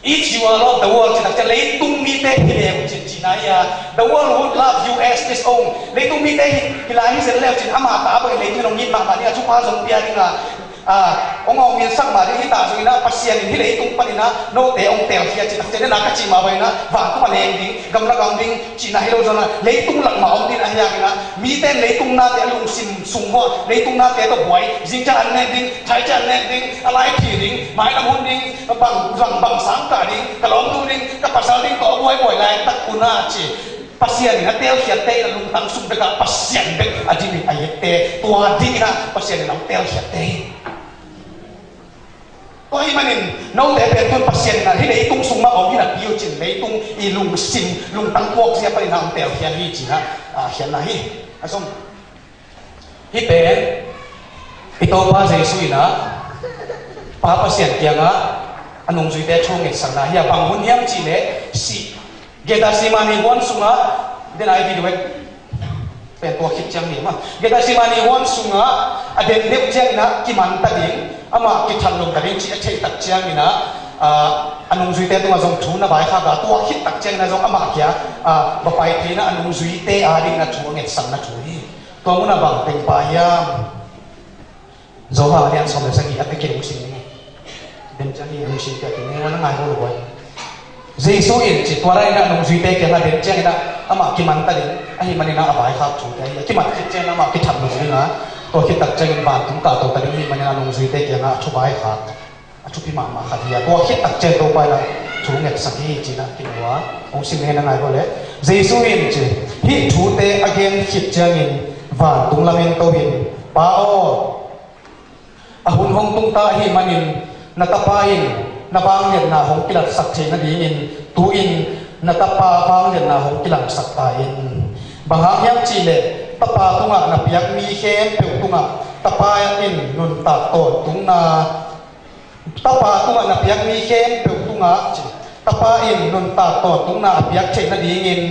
If you are of the world, cih tak ciang leitung mite hi leu cin cihna hi a. The world would love you as its own. Leitung mite hi, hi lai hi zen leu cin amah ta bangin leitung in ong it mahmah ding a, thupha zong pia ding a, a, ong awngminsak mah ding hi ta zongin ah Pasian in hih leitung panin ah note ong telkhia cih tak ciang na ka cih mah bangin ah vantung a leng ding, gamla gam ding cihna hi lo zongin ah leitung lak mah om ding ahi hangin ah mite in leitung nate a lungsim sung hua, leitung nate tawh buai, zingciang an nek ding, thaici an nek ding, a lai phi ding, mailam hun ding, bang rang bang sang kah ding, ka lawmnu ding, ka pasal ding tawh a buaibuai laitak un ah ci. Pasian in a telkhiatte in a lungtang sung bekah Pasian bek a dimin a ette, tua dingin ah Pasian in a telkhiatte hi. Tua ahih manin note pen tun Pasian in ah hih leitung sung mah om hi napi uh cin leitung i lungsim lungtang puakzia panin ah ong telkhia hi cin ah, a, khiatna hi. A zong Hih pen i Topa Jesu in ah Pa Pasian kiangah a nungzuite thu ngetsakna hi a, bang hun hiam cih leh sih Gethsemane huan sungah, den ai video pen tua khit ciang ni mah, Gethsemane huan sungah a den deuh ciangin ah kiman ta ding, amah kithat lo ta ding cih a theih tak ciangin ah, ah, a nungzuite tungah zong thu na vaikhak a, tua khit tak ciangin ah zong amah kia, ah, va pai theihna a nungzuite a dingin a thu a ngetsakna thu hi. Tua munah bang teng pah hiam? Johan a lian sawm le sagih a tekin hong sim ning. Den ciang hi hong sim piak ning, na ngai lo lo. Jesu in ci, tua lai-in a nungzuite kiangah den ciangin ah amah kiman ta ding, ahih manin ah a vaikhak thute hi a, kiman khit ciangin amah kithat lo ding a, tua khit tak ciangin vantung kahto ta ding ahih manin a nungzuite kiangah a thu vaikhak. A thupi mahmah khat hi a, tua khit tak ciang Topa in a thu ngetsak hi ci-in a kimu a, hong sim ngen a ngai bawh leh, Jesu in ci, hih thute a gen khit ciangin vantung lamin to in, Pa aw, a hun hong tung ta ahih manin na Tapa in na vangliatna hong kilatsak theih nadingin tu-in na Tapa vangliatna hong kilangsak ta in. Bang hang hiam cih leh Tapa tungah na piak mi khempeuh tungah Tapa in nuntak tawntungna Tapa tungah na piak mi khempeuh tungah ci, Tapa in nuntak tawntungna a piak theih nadingin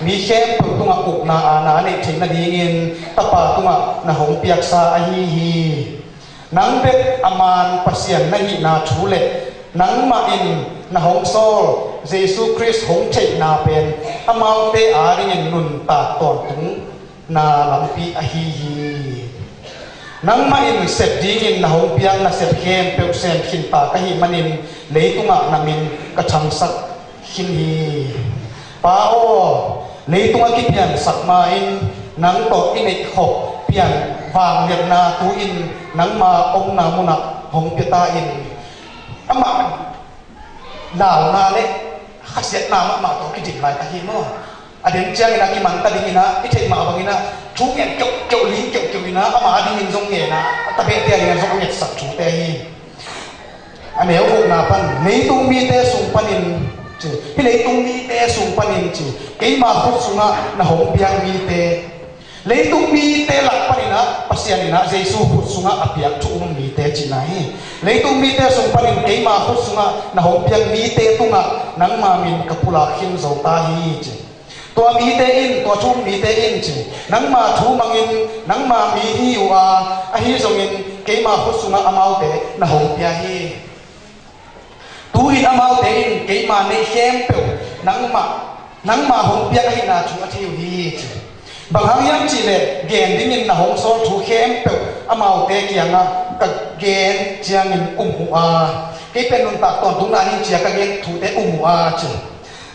mi khempeuh tungah ukna aana a neih theih nadingin Tapa tungah na hong piaksa ahi hi. Nang bek a man Pasian na hihna thu le nangmah in na hong sawl Jesu Khrist hong theihna pen amaute adingin nuntak tawntung na lampi ahi hi. Nangmah in sep dingin na hong piak nasep khempeuh sem khinta ka hih manin leitungah na min ka thangsak khin hi. Pa aw, leitung a kipiansak ma-in nang tawh i neih khop pian vangliatna tu-in nangma omna munah hong pia ta in. Amah lalna le khasiatna mahmah tawh kidim laitak hi maw? A den ciangin a kiman ta dingin a, i theih mah bangin a, thu ngen keuhkeuh, ling keuhkeuh in a, amah a dingin zong ngen a, a tabehte a dingin zong a ngetsak thute hi. A neu gukna pan, leitung mite sung panin ci, hih leitung mite sung panin ci, keima khut sungah na hong piak mite, leitung mite lak panin ah Pasian in ah Jesu khut sungah a piak thu um mite cihna hi. Leitung mite sung panin keima khut sungah na hong piak mite tungah nangma min ka pulak khin zo ta hi ci. Tua mite in, tua thu um mite in ci, nangma thu mangin nangma mi hi uh a, ahi zongin keima khut sungah amaute na hong pia hi. Tu-in amaute in keima neih khempeuh nangmah Nangma hong piak ahihna thu a thei uh hi ci. Bang hang hiam cihleh gen dingin na hong sawl thu khempeuh amaute kiangah ka gen ciangin um uh a, kei pen nuntak tawntungna hi cia ka gen thute um uh a ci.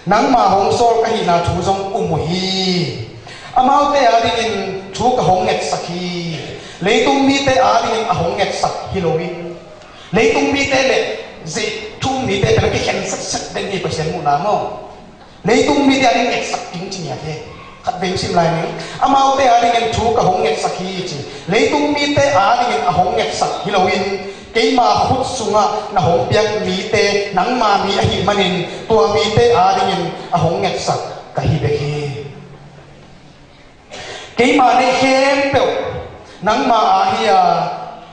Nangma hong sawl ka hihna thu zong um uh hi. Amaute adingin thu ka hong ngetsak hi. Leitung mite adingin a hong ngetsak hi loin, leitung mite le zei thu um mite pen a kikhen setset den hi Pasian muhna maw. Leitung mite ading ngetsak ding ci ngiat hi. Khat vei sim lai ning. Amaute adingin thu ka hong ngetsak hi ci. Leitung mite adingin a hong ngetsak hi loin, keima khut sungah na hong piak mite nangma mi ahih manin, tua mite adingin a hong ngetsak ka hi bek hi. Keima neih khempeuh nangma a hi a,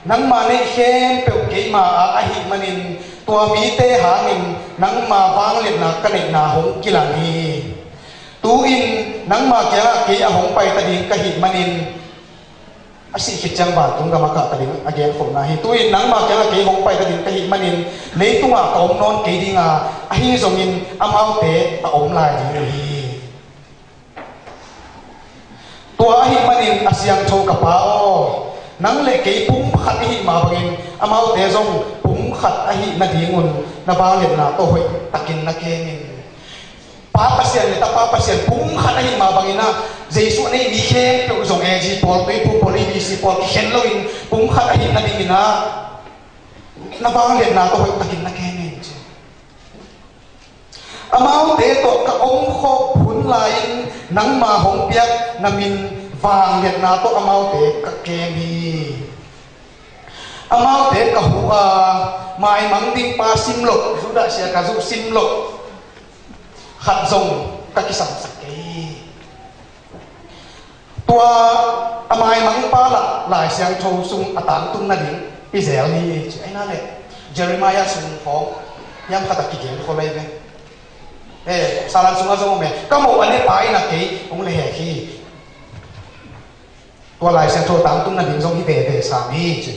nangma neih khempeuh keima a ahih manin, tua mite hangin nangma vangliatna ka neihna hong kilang hi. Tu-in nangma kiangah kei a hong paita ding ka hih manin, a sih khit ciang vantung gam a kah ta ding a genkholhna hi. Tu-in nangma kiangah kei hong paita ding ka hih manin, leitungah ka om nawn kei ding a, ahi zongin amaute a om lai ding uh hi. Tua ahih manin a siangtho ka Pa aw, nang le kei pumkhat i hih mah bangin amaute zong pumkhat ahih nadingun na vangliatna tawh hoih takin na kem in. Pa Pasian le Tapa Pasian pumkhat ahih mah bangin ah, Jesuh a nei mi khempeuh zong A G pawl, Tuiphum pawl, A B C pawl kikhen loin pumkhat ahih nadingin ah, na vangliatna tawh hoih takin na kem in ci. Amaute tawh ka om khawm hun lai-in nangma hong piak na min vangliatna tawh amaute ka kem hi. Amaute ka huh a, maimang ding pa sim loh, Judah sia ka zuh sim loh khat zong ka kisamsak kei hi. Tua a maimang pa lah Lai Siangtho sung a tangtung nading i zel hi ci. Ahi na le Jeremiah sung khawng hiam khat a kigen khol ahi ve. Eh, Salan sungah zong om e, ka moh a ne pa in a kei hong le hek hi. Tua Lai Siangtho tangtung nading zong hi veve sam hi ci.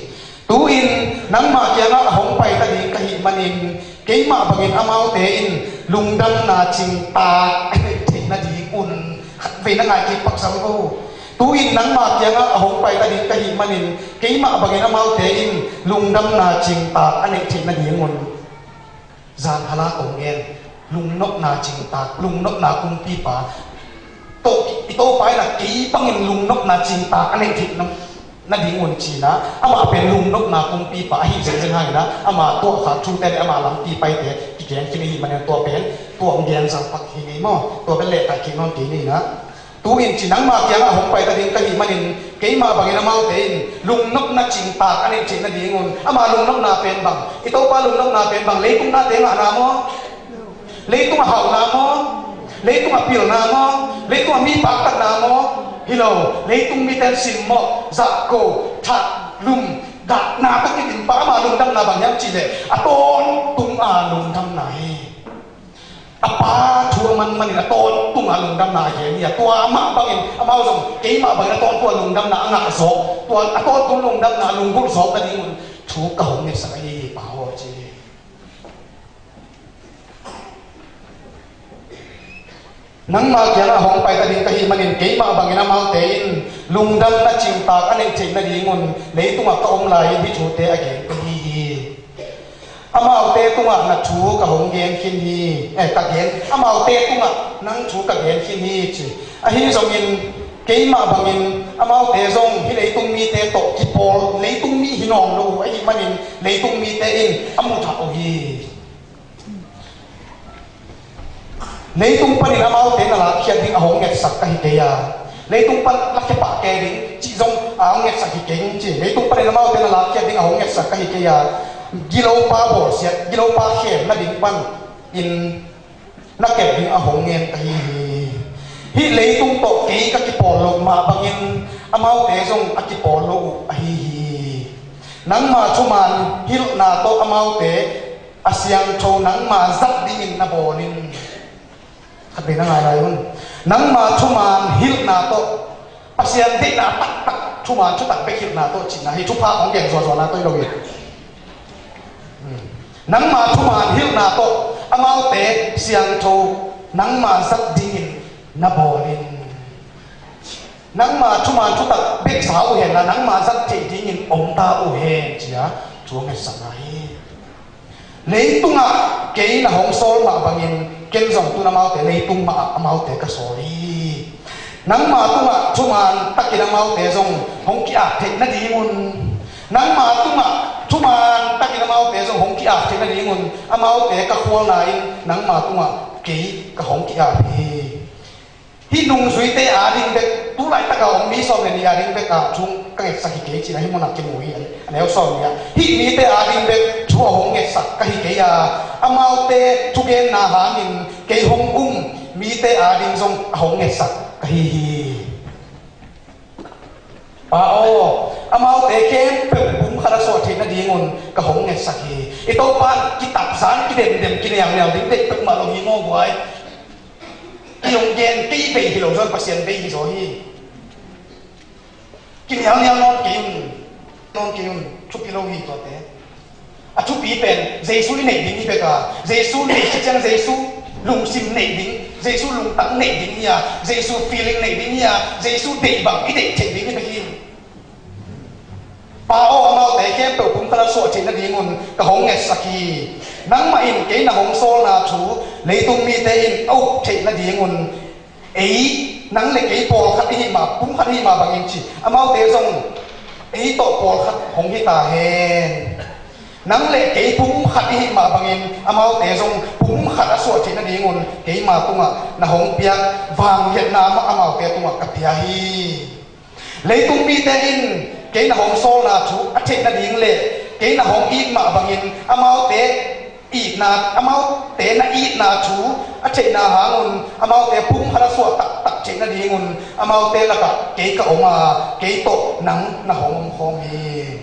Tu-in nangmah kiangah a hong paita ding ka hih manin, keimah bangin amaute in lungdamna cingtak a neih theih nadingun, khatvei na ngaikik paksa vo. Tu-in nangmah kiangah a hong paita ding ka hih manin, keimah bangin amaute in lungdamna cingtak a neih theih nadingun. Zan hala kong gen, lungnopna cingtak, lungnopna kumpipa. Toh, i Topa in a kei bangin lungnopna cingtak a neih theih na, nadingun ci-in a, amah pen lungnopna kumpipa ahi zengzeng hangin a, ama tuahkhak thute le ama lampi paite kigen khin ahih manin tua pen, tua hong gen zang pak hi ngei maw? Tua pen lehtai kik nawn kei ni na. Tu-in ci, nangmah kiangah a hong paita ding ka hih manin, keimah bangin amaute in lungnopna cingtak a neih theih nadingun. Ama lungnopna pen bang? I Topa lungnopna pen bang? Leitung nate ngahna maw? Leitung a hauhna maw? Leitung a pilna maw? Leitung a mi paktatna maw? Hi lo, leitung mite in simmawh, zahko, that, lum, dahna tawh kidim pa. Ama lungdamna bang hiam cih leh, a tawntung a lungdamna hi. A Pa thu a manmanin a tawntung a lungdamna a gen hi a, tua mah bangin amau zong keimah bangin a tawntung a lungdamna a ngah zawk, tua a tawntung lungdamna a lunggulh zawk nadingun thu ka hong ngetsak ahi hi, Pa aw, ci hi. Nangmah kiangah a hong paita ding ka hih manin, keimah bangin amaute in lungdamna cingtak a neih theih nadingun leitungah ka om lai-in hih thute a gen ka hi hi. Amaute tungah na thu ka hong gen khin hi, eh, ka gen, amaute tungah nang thu ka gen khin hi ci. Ahi zongin keimah bangin amaute zong hih leitung mite tawh kipawl, leitung mi hi nawn lo uh ahih manin leitung mite in a muthah uh hi. Leitung panin amaute na lakkhiat ding a hong ngetsak ka hi kei a, leitung pan lakkhiat pah kei ding cih zong a hong ngetsak hi keng ci. Leitung panin amaute na lakkhiat ding a hong ngetsak ka hi kei a, gilopa bawlsiat, gilopa khem nading panin na kep ding a hong ngen ka hi hi. Hih leitung tawh kei ka kipawl loh mah bangin amaute zong a kipawl lo uh ahi hi. Nangma thuman hilhna tawh amaute a siangtho nangma zat dingin na bawl in. Khatvei na ngai lai un. Nangma thuman hilhna tawh, Pasian deihna taktak thuman thutak bek hilhna tawh cihna hi, thupha hong gen zuahzuahna tawh hi lo hi. Hmm. Nangma thuman hilhna tawh amaute siangtho nangma zat dingin na bawl in. Nangma thuman thutak bek za uh hen la, nangma zat theih dingin om ta uh hen, ci-a thu a ngetsak hi. Leitungah kei na hong sawl mah bangin ken zong tu-in amaute leitung mah ah amaute ka sawl hi. Nangma tungah thuman takin amaute zong hong ki-ap theih nadingun, nangma tungah thuman takin amaute zong hong ki-ap theih nadingun amaute ka khualna-in nangma tungah kei ka hong ki-ap hi. Hih nungzuite ading bek, tu laitak a om mi sawm le nih ading bek a thu ka ngetsak hi kei, ci-in ah hih munah kimu hi. A neu sawm nih ah, hih mite ading bek thu a hong ngetsak ka hi kei a, amaute thugenna hangin kei hong um mite ading zong a hong ngetsak ka hi hi. Pa aw, amaute khempeuh pum khat a suah theih nadingun ka hong ngetsak hi. I Topa in kitapzan, kidemdem, kiniamniam ding deih peuhmah lo hi maw guai. I hong gen kei bei hi lo zaw, Pasian bei hi zaw hi. Kinialnial nawn kei un, nawn kei un, thupi lo hi tuate. A thupi pen Jesu i neih ding hi bek a, Jesu neih khit ciang Jesu lungsim neih ding, Jesu lungtang neih ding hi a, Jesu feeling neih ding hi a, Jesu deih bang i deih theih ding hi bek hi. Pa aw, amaute khempeuh pum khat a suah theih nadingun ka hong ngetsak hi. Nangmah in kei na hong sawlna thu leitung mite in a up theih nadingun ei, nang le kei pawlkhat i hih mah, pum khat i hih mah bangin ci, amaute zong ei tawh pawlkhat hong hi ta hen. Nang le kei pum khat i hih mah bangin amaute zong pum khat a suah theih nadingun keima tungah na hong piak vangliatna mah amaute tungah ka pia hi. Leitung mite in kei na hong sawlna thu a theih nading le kei na hong it mah bangin amaute itna, amaute na itna thu a theihna hangun amaute pum khat a suah taktak theih nadingun amaute lakah kei ka om a, kei tawh nang na hong om khawm hi.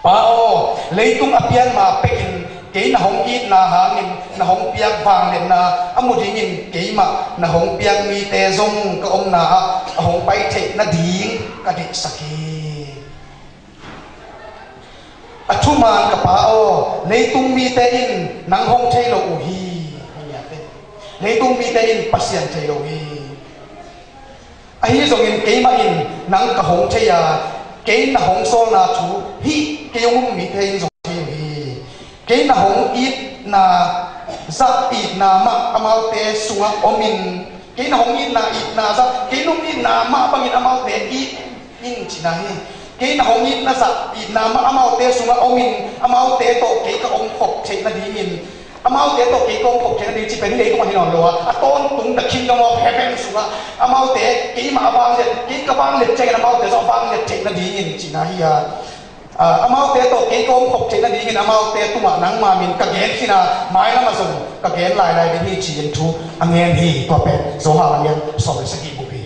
Pa aw, leitung a pian ma pekin kei na hong itna hangin na hong piak vangliatna a mu dingin keimah na hong piak mite zong ka omna ah a hong pai theih nading ka deihsak hi. A thuman ka Pa aw, leitung mite in nang hong thei lo uh hi. Leitung mite in Pasian thei lo hi. Ahi zongin keimah in nang ka hong thei a, kei na hong sawlna thu hih kei hong um mite in zong thei uh hi. Kei na hong itna zah itna mah amaute sungah omin, kei na hong itna itna zah, kei nong itna mah bangin amaute it in cihna hi. Kei na hong itna zah itna mah amaute sungah omin, amaute tawh kei ka om khop theih nadingin, amaute tawh kei ka om khop theih nading cih pen hih leitungah hi nawn lo a, a tawntung the kingdom of heaven sungah amaute keimah a vangliat, kei ka vangliat ciangin amaute zong a vangliat theih nadingin cihna hi a. Ah, amaute tawh kei ka om khop theih nadingin amaute tungah nangma min ka gen khin a, mailam ah zong ka gen lailai ding hi ci-in thu a ngen hi. Tua pen Johan a lian sawm le sagih bung hi.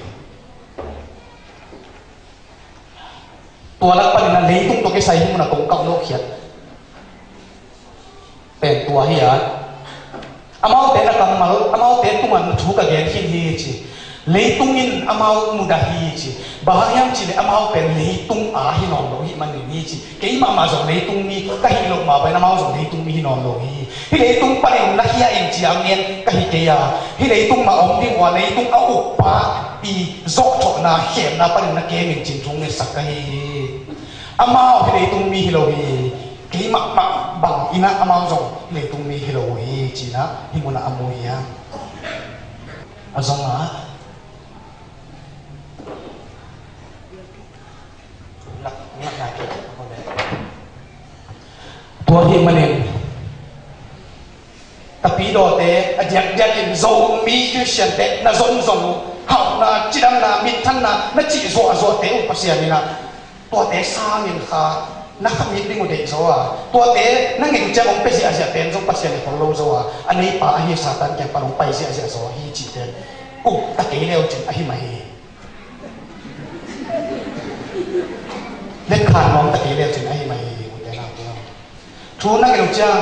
Tua lak panin a leitung tawh kisai hi munah kong kauh lawhkhiat pen tua hi a. Amaute na kammal, amaute tungah na thu ka gen khin hi ci. Leitung in amau mudah hi ci. Bang hang hiam cih leh amau pen leitung a hi nawn lo ahih manin hi ci. Keimah mah zong leitung mi ka hih loh mah bangin amau zong leitung mi hi nawn lo hi. Hih leitung panin na khia in ci-a ngen ka hi kei a. Hih leitung mah om ding uh a, leitung a ukpa i zawhthawhna, khemna panin na kem in ci-in thu ngetsak ka hi hi. Amau hih leitung mi hi lo hi. Keimah mah bangin ah amau zong hih leitung mi hi lo uh hi ci-in ah hih munah a mu hi a. A zong ah. Tua ahih manin Tapidawte a diakdiakin Zomi Khristiante na zonzon uh, hauhna, cidamna, minthanna na cih zuahzuahte uh Pasian in ah tuate sangin kha na khamit ding uh deih zaw a, tuate na ngen ciang hong pia ziahziah pen zong Pasian in hong lo zaw a, a neipa ahi Satan kiang pan hong pai ziahziah zaw hi cihte uh ta kei leu cin ahi mah hi. Letkhan nuam ta kei leu cin ahi mah hi, ute naute. Thu na ngen uh ciang,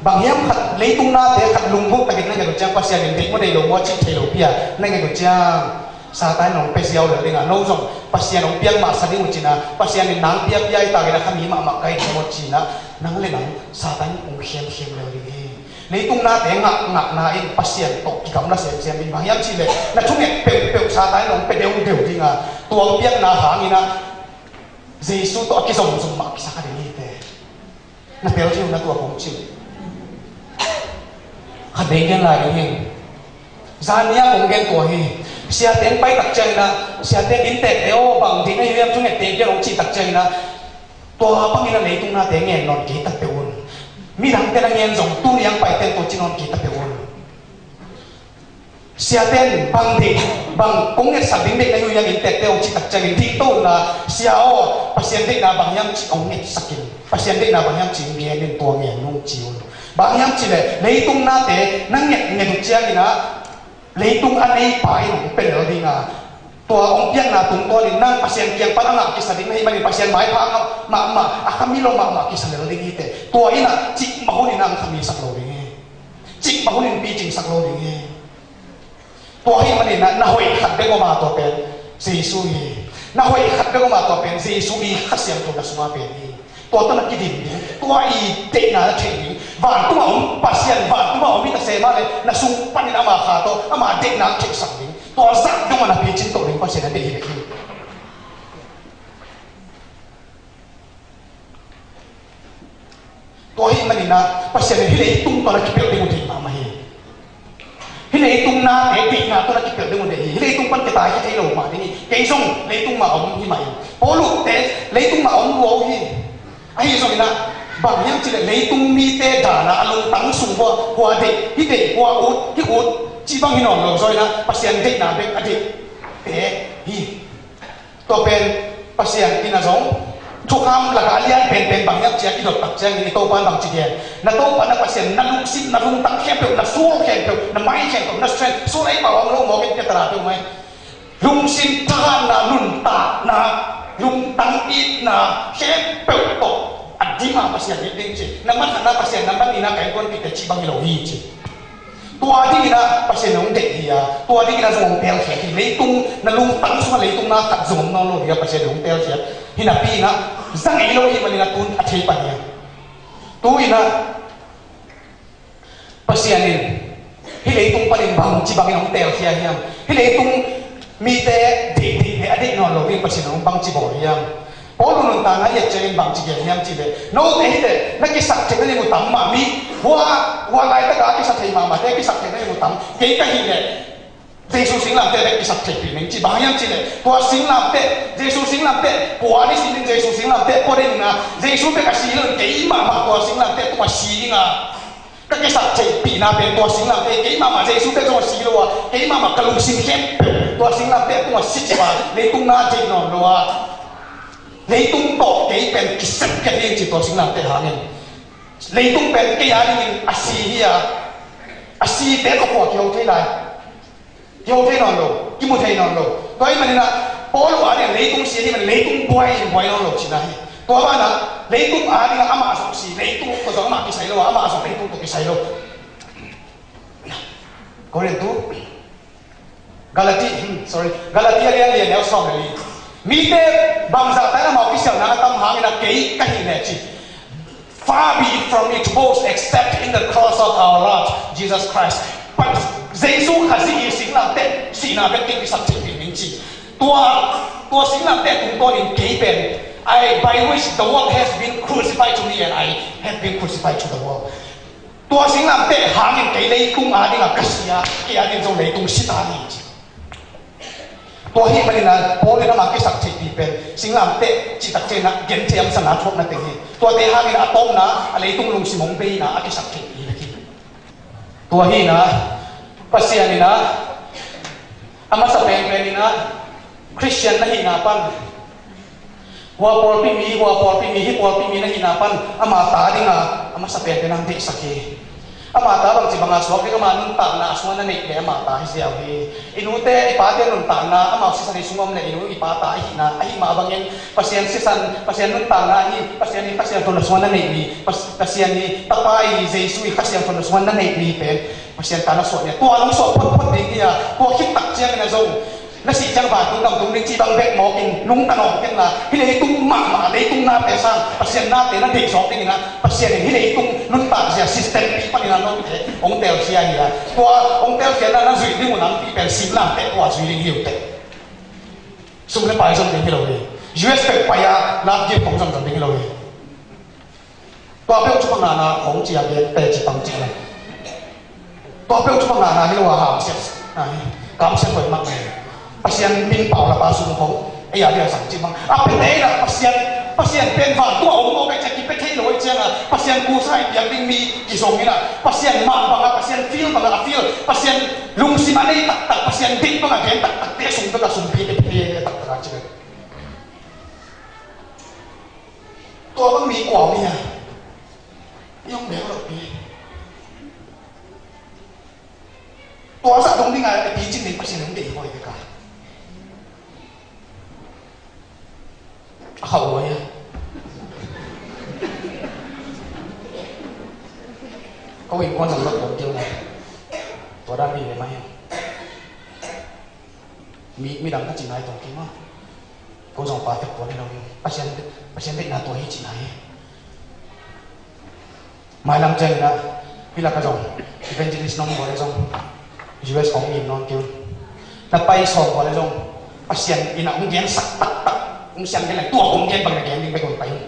bang hiam khat leitung nate khat lunggulh takin na ngen uh ciang, Pasian in deih maw deih lo maw cih thei lo pi a na ngen uh ciang, Satan in hong pia ziau lel ding a, no zong Pasian hong piak mahmah ding uh cin a, Pasian in nang piapia i takin a khami mahmah ka hi ding maw cin a, nang le nang Satan hong khemkhem lel ding hi. Leitung nate ngah, ngahna in Pasian tawh kigamla semsem ding. Bang hiam cihleh na thunget peuhpeuh Satan in hong pia deudeu ding a, tua hong piakna hangin ah Jesu tawh a kizomzom mah kisa kha ding hi teh. Na tel thei uh na tua kong ci uh. Khat dei gen lai ding hi. Zan ni a kong gen tua hi. Siate in pai tak ciangin ah, siate in inntekte aw bang ding na hi hiam thungette gen hong cih tak ciangin ah, tua bangin a leitung nate ngen nawn kei ta peuh un. Midangte na ngen zong tuni a hong paite in tua ci nawn kei ta peuh un. Siate in bang deih, bang kong ngetsak ding deih na hi uh hiam inntekte hong cih tak ciangin ding to un la, sia aw, Pasian deihna bang hiam cih hong ngetsak in, Pasian deihna bang hiam cih hong gen in, tua ngen nung ci un. Bang hiam cihleh leitung nate na ngetnget uh ciangin ah leitung a neipa in hong pia lel ding a, tua hong piakna tungtawnin nang Pasian kiang pan a ngah kisa ding na hih manin Pasian maipha a ngah mahmah, a khami lo mahmah kisa lel ding hi teh. Tua in ah cikmah hunin ah hong khamisak lo ding hi. Cikmah hunin picingsak lo ding hi. Tua ahih manin ah na hoih khat bek om a, tua pen Jesu hi. Na hoih khat bek om a, tua pen Jesu i Kha Siangtho na sungah pen hi. Tua tawh na kidim ding, tua i deihna na theih ding. Vantungah om Pasian, vantungah om hi ta se mah leh na sung panin ama Kha tawh ama deihna na theihsak ding. Tua zah dongah na picing to ding Pasian a deih hi bek hi. Tua ahih manin ah Pasian in hih leitung tawh na kipelh ding uh deih mahmah hi. Hih leitung nate deihna tawh na kipelh ding uh deih hi. Hih leitung pan kitaikhe thei lo mah ding hi. Kei zong leitung mah om hi mah hi. Paul uh te leitung mah om lua uh hi. Ahi zongin ah bang hiam cihleh leitung mite dan a, a lungtang sung hua, hua deih, hih deih, hua ut, hih ut cih bang hi nawn lo zaw in ah Pasian deihna bek a deihte hi. Tua pen Pasian in a zong thukham lakah a lian penpen bang hiam cih a kidot tak ciangin i Topa in bangci gen? Na Topa na Pasian na lungsim, na lungtang khempeuh, na soul khempeuh, na mind khempeuh, na strength, soul ei pau ang lo mawk in pia ta peuh mai. Lungsim thahatna, nuntakna, lungtang itna khempeuh tawh a dim a Pasian it ding ci. Na man khatna Pasian na man nihna ka innkuanpihte cih bang hi lo hi ci. Tua dingin ah Pasian hong deih hi a, tua dingin ah zong hong teelkhiat hi. Leitung na lungtang sungah leitung na khat zong om nawn lo hi a, Pasian hong teelkhiat hi napi in ah za ngei lo hi manin ah tun a thei pan hi a. Tu in ah Pasian in hih leitung panin bangci bangin hong teelkhiat hiam? Hih leitung mite deih deih le a deih nawn lo ding Pasian hong bangci bawl hiam? Paul nuntakna i et ciangin bangci gen hiam cihleh, note hi leh na kisak theih nading uh tam mah, mi hua, hua laitaka a kisak thei mahmahte a kisak theih nading uh tam. Kei ka hih leh Jesu singlamteh bek kisak theihpih ning ci. Bang hiam cihleh tua singlamteh, Jesu singlamteh pua ni si ding, Jesu singlamteh pua ding a, Jesu bek a si lo in kei mahmah tua singlamteh tungah si ding a, ka kisak theihpihna pen tua singlamteh, kei mahmah Jesu bek zong a si lo a, kei mahmah ka lungsim khempeuh tua singlamteh tungah si ci a, leitung na deih nawn lo a, leitung tawh kei pen kisep kei hi ci tua singlamteh hangin. Leitung pen kei a dingin a si hi a, a site tawh kua kiho thei lai? Kiho thei nawn lo, kimu thei nawn lo. Tua ahih manin ah Paul a ding leitung si ahih manin leitung buai in buai nawn lo cihna hi. Tua banah leitung a dingah amah zong si, leitung tawh zong amah kisai lo a, amah zong leitung tawh kisai lo. Korintu, Galati, hmm, sorry, Galati a lian li a neu sawm le li. Mite bangzah tan amau kisialhna a tam hangin a kei ka hih leh ci. Far be it from me to boast except in the cross of our Lord Jesus Christ. Jesu Khazih i singlamteh sihna bek kei kisap theih ding ci. Tua, tua singlamteh tungtawnin kei pen, I, by which the world has been crucified to me and I have been crucified to the world. Tua singlamteh hangin kei leitung a dingah ka si a, kei a ding zong leitung si ta ni ci. Tua ahih manin ah Paul in amah kisap theihpih pen singlamteh cih tak ciangin ah genthei a masa na thuakna teng hi. Tuate hangin a tawpna a leitung lungsim hong bei in ah a kisap theihpih hi. Tua hi in ah Pasian in ah a masa penpen in ah Khristian na hihna pan Hua pawlpi mi, hua pawlpi mi, hih pawlpi mi na hihna pan ama ta dinga a masa penpen hong deihsak hi. Ama ta bangci banga suak ding, ama nuntakna a sungah na neih le ama ta hi ziau hi. I nute i pate nuntakna amau sisan i sungah om le i nu i pa ta i hihna ahi mah bangin Pasian sisan, Pasian nuntakna ahi, Pasian i Kha Siangtho na sungah na neih mi, Pas-, Pasian i Tapa i Jesu i Kha Siangtho na sungah na neih mi pen Pasian ta na suah ni a, tua nong suah photphot ding hi a, tua khit tak ciangin a zong na sih ciang vantung gam tung ding cih bang bek mawkin lungtang awk kenla, hih leitung mahmah, leitung nate sang, Pasian nate na deih zawk dingin ah, Pasian in hih leitung nuntak zia system pi panin ah note hong telkhia hi a. Tua hong telkhiatna na zuih ding un ah hih pen simlamteh tua zuih ding hi uh teh. Sum le pai zong ding hi lo hi. U S peuh pai a love gift hong zong zong ding hi lo hi. Tua peuh cu pangana hong cia gen pe ci pang ci lo. Tua peuh cu pangana hi lo a hamsiat, ah, kamsiat hoih mah mai. Pasian min pau la pa sung hong ei a dia sang ci mang a pe te la Pasian, Pasian pen van tua hong mawk ei cia kipe thei lo ei cianga Pasian kusa i piak ding mi kizong ina Pasian mah banga Pasian fil banga a fil Pasian lungsim a nei taktak Pasian dik banga gen taktak te sung beka sumpi te pe taktak a ci lo. Tua bang mi kua mi a i hong beng lo pi. Tua sa dong ding a pi cin ding Pasian hong dei hoi beka. A khauh hoi a. Ko in kuan zong lo kong keu na. Tua dan pi le mai. Mi, midang ka cihna hi tawh kei maw? Ko zong pa tek puan hi lo hi. Pasian, Pasian deihna tua hi cihna hi. Mailam ciangin ah hih lakah zong evangelist nong buat le zong U S kong ngim nawn kei un. Na pai sawm buat le zong Pasian in ah hong gensak taktak hong siang gen le tua hong gen bang na gen ding bek hong pai un.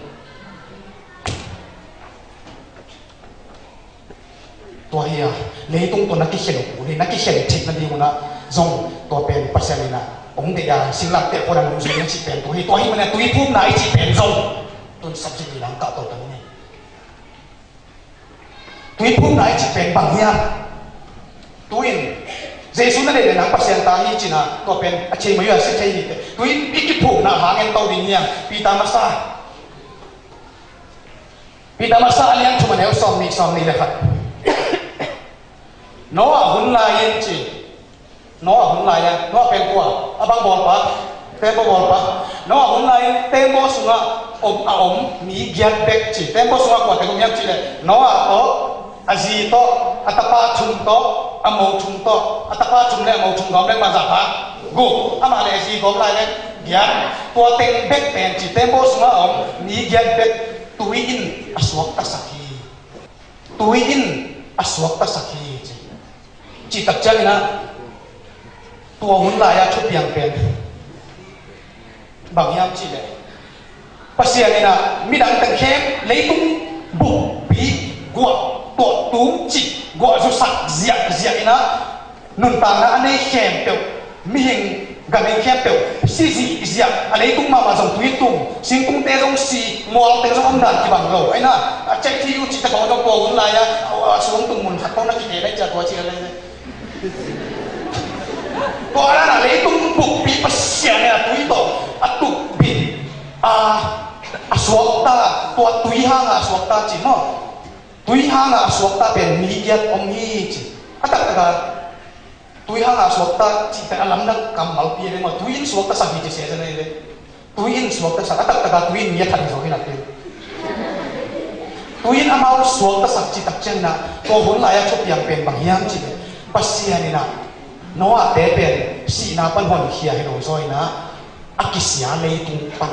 Tua hi a, leitung tua na kikhen uh hi, na kikhen theihna ding un ah zong tua pen Pasian in ah hong deih a, singlamteh pawl a nungzui ding a cih pen tua hi, tua hi manin a tuiphumna i cih pen zong tun subject ni lang kah tawh ta ni. Tuiphumna i cih pen bang hiam? Tu-in Jesu na deih le nang Pasian ta hi cin a tua pen a thei mai uh a si thei hi teh. Tu-in i kiphumna hang en to ding hiam? Peter masa Peter masa a lian thum a neu sawm nih, sawm nih le khat. Noah hun lai-in ci. Noah hun lai-a, Noah pen kua? A bang bawlpa? Tembaw bawlpa. Noah hun lai-in tembaw sungah om, a om mi giat bek ci. Tembaw sungah kua teng om hiam cih leh Noah tawh, a zi tawh, a tapa thum tawh, a mo thum tawh, a tapa thum le a mo thum gawm le ma za pha guk, amah le a zi gawm lai le giat. Tua teng bek pen ci, tembaw sungah a om mi giat bek tui in a suaktasak hi. Tui in a suaktasak hi ci. Cih tak ciangin ah tua hun lai-a thupiang pen bang hiam cih leh Pasian in ah midang teng khempeuh leitung bukpi guah tuah tum cih guah zusak ziahziah in ah nuntakna a nei khempeuh, mihing ganhing khempeuh si zihziah, a leitung mahmah zong tui tum, singkungte zong si, mualte zong om dan kibang lo. Aina a cei thi uh cih tak a zong tua hun lai-a a suang tung mun khat pauna kite lai cia tua cih lai. Tua lana leitung bukpi Pasian in a tui tawh a tukbit a, a suakta, tua tui hanga a suakta ci maw? Tui hanga a suakta pen mi giat om hi ci. A taktaka tui hanga a suakta cih pen a lamdang kammalpi a ding maw? Tui in suaktasak hi ci sia sia nei le. Tui in suaktasak, a taktaka tui in mi a that hi zaw hi nak pen. Tui in amau suaktasak cih tak ciangin ah tua hun lai-a thupiang pen bang hiam cih leh Pasian in ah Noah te pen sihna pan honkhia hi lo zaw in ah a kisia leitung pan.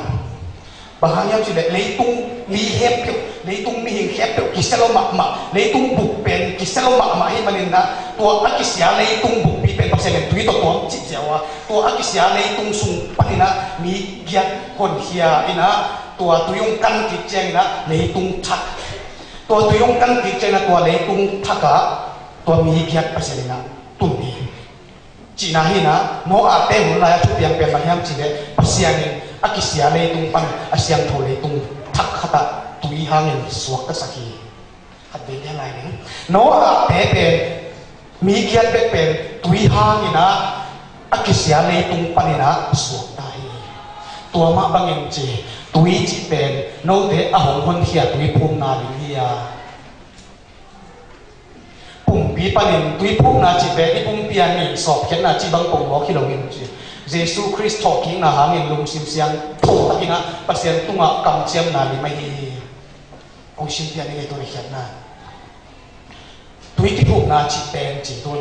Bang hang hiam cih leh leitung mi khempeuh, leitung mihing khempeuh kisia lo mahmah, leitung buk pen kisia lo mahmah hi manin ah tua a kisia leitung bukpi pen Pasian in tui tawh tuam cih ziau a, tua a kisia leitung sung panin ah mi giat honkhia in ah tua tui hong kan kik ciangin ah leitung thak. Tua tui hong kan kik ciangin ah tua leitung thak ah tua mi giat Pasian in ah tun hi. Cihna hi in ah Noah te hun lai-a thupiang pen bang hiam cih leh Pasian in a kisia leitung pan a siangtho leitung thak khat ah tui hangin suaktasak hi. Khat vei pen lai ning. Noah te pen mi giat bek pen tui hangin ah a kisia leitung panin ah suakta hi. Tua mah bangin ci, tui cih pen note a hong honkhia tuiphumna ding hi a. Pumpi panin tuiphumna cih pen i pumpi a nin sawpkhiatna cih bang pongmawk hi lo in ci. Jesu Khrist thawhkikna hangin lungsim siangtho takin ah Pasian tungah kamciamna lim ahi hi. Kong sim pian i ngei tun a khiatna. Tui kiphumna cih pen ci tun.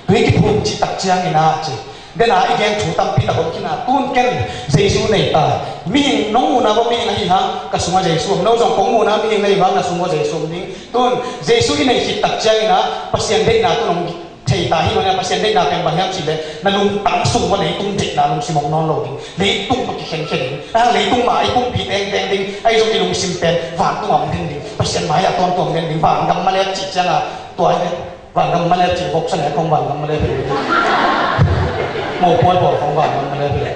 Tui kiphum cih tak ciangin ah ci. Dena i gen thu tampi tak om khin a, tun ken Jesu nei ta. Mihing nong muhna bang mihing ahi hang, ka sungah Jesu om. No zong kong muhna mihing na hi vang, na sungah Jesu om ding. Tun Jesu i neih khit tak ciangin ah Pasian deihna tun hong thei ta hi lo. Ina Pasian deihna pen bang hiam cih leh na lungtang sung uah leitung deihna lungsim om nawn lo ding. Leitung tawh kikhenkhia ding. A, leitung mah i pumpi tengteng ding. Ahi zong i lungsim pen vantungah om den ding. Pasian mai-ah tawntung om den ding. Vangam mah le cih ciangah tua hi ve. Vangam mah le cih voksa le kong vangam mah le hi ve. Mopawi pawl kong vangam mah le hi ve.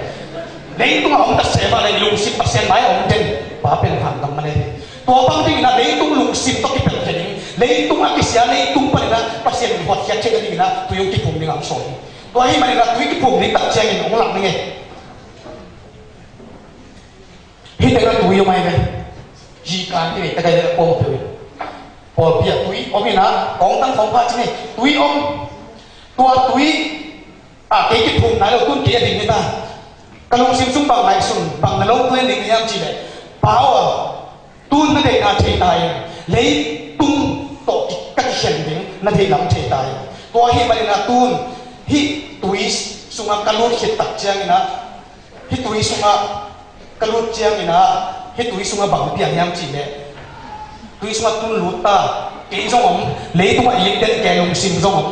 Leitungah om ta se mah le i lungsim Pasian mai-ah om den. Pa pen vangam mah le hi. Tua bang dingin ah leitung lungsim tawh kipelh khe ding, leitung a kisia leitung panin ah Pasian in hotkhiat theihna dingin ah tui hong kiphum ding a hong sawl hi. Tua ahih manin ah tui kiphum ding tak ciangin hong lak ning e. Hih tengah tui om ahi ve. Hih kan hih nei tak ahi ve, pawlpi ah tui om in ah, kawngtang khawng pha cin e, tui om. Tua tui a, kei kiphum nai lo, tun kei a ding hi ta. Ka lungsim sung bang ngaihsun, bang na lo plan ding hiam cih leh, Pa aw, tun na deihna thei ta in, leitung tawh ki-, ka kikhen ding, na deih lam thei ta in. Tua ahih manin ah tun hih tui sungah ka lut khit tak ciangin ah, hih tui sungah ka lut ciangin ah, hih tui sungah bang piang hiam cih leh, tui sungah tun lut ta, kei zong om, leitungah it den kei lungsim zong om.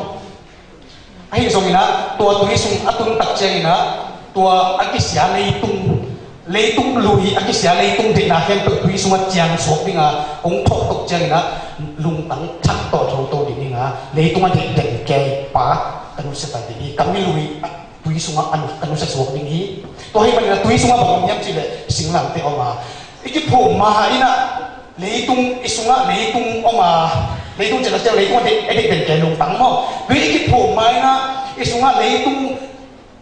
Ahi zongin ah, tua tui sung a tun tak ciangin ah, tua a kisia leitung, leitung lui a kisia leitung deihna khempeuh tui sungah ciang suak ding a, hong thawh tok ciangin ah, lungtang thak tawh a thoto ding hi a, leitung a deih den kei pa ka nusia ta ding hi, ka mi lui tui sungah a nu-, ka nusia suak ding hi. Tua ahih manin ah tui sungah bang om hiam cih leh singlamteh om a, i kiphum ma in ah, leitung i sungah leitung om a, leitung cih tak ciang leitung a deih, a deih den kei lungtang maw. Tui i kiphum ma in ah, i sungah leitung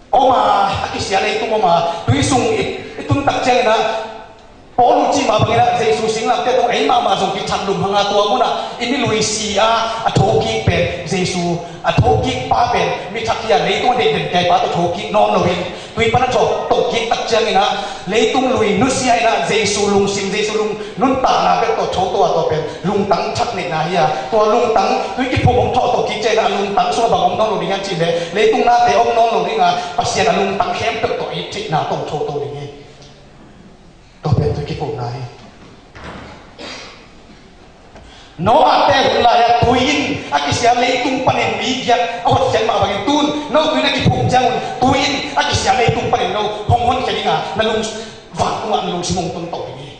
om a, a kisia leitung om a, tui sung i, i tun tak ciangin ah, Paul in cih mah bangin ah, Jesu singlamteh tawh ei mahmah zong kithat lum hang a, tua munah i mi lui si a, a thokik pen Jesu, a thokik pa pen mi thak hi a, leitung a deih den kei pa tawh thokik nawn loin, tui pan a thawh, thawhkik tak ciangin ah, leitung lui nusia in ah, Jesu lungsim, Jesu lung nuntakna pek tawh thoto a, tua pen lungtang thak neihna hi a, tua lungtang tui kiphum hong thawh thawhkik ciangin ah, lungtang sungah bang om nawn lo ding hiam cih leh, leitung nate om nawn lo ding a, Pasian a lungtang khempeuh tawh it theihna tawh thoto ding hi. Tua pen tui kiphumna hi. Noah te hun lai-ah tui in a kisia leitung panin mi giat a hotkhiat mah bangin, tun no tui na kiphum ciangun tui in a kisia leitung panin no hong honkhia ding a, na lung, vantungah na lungsim hong tun to ding hi.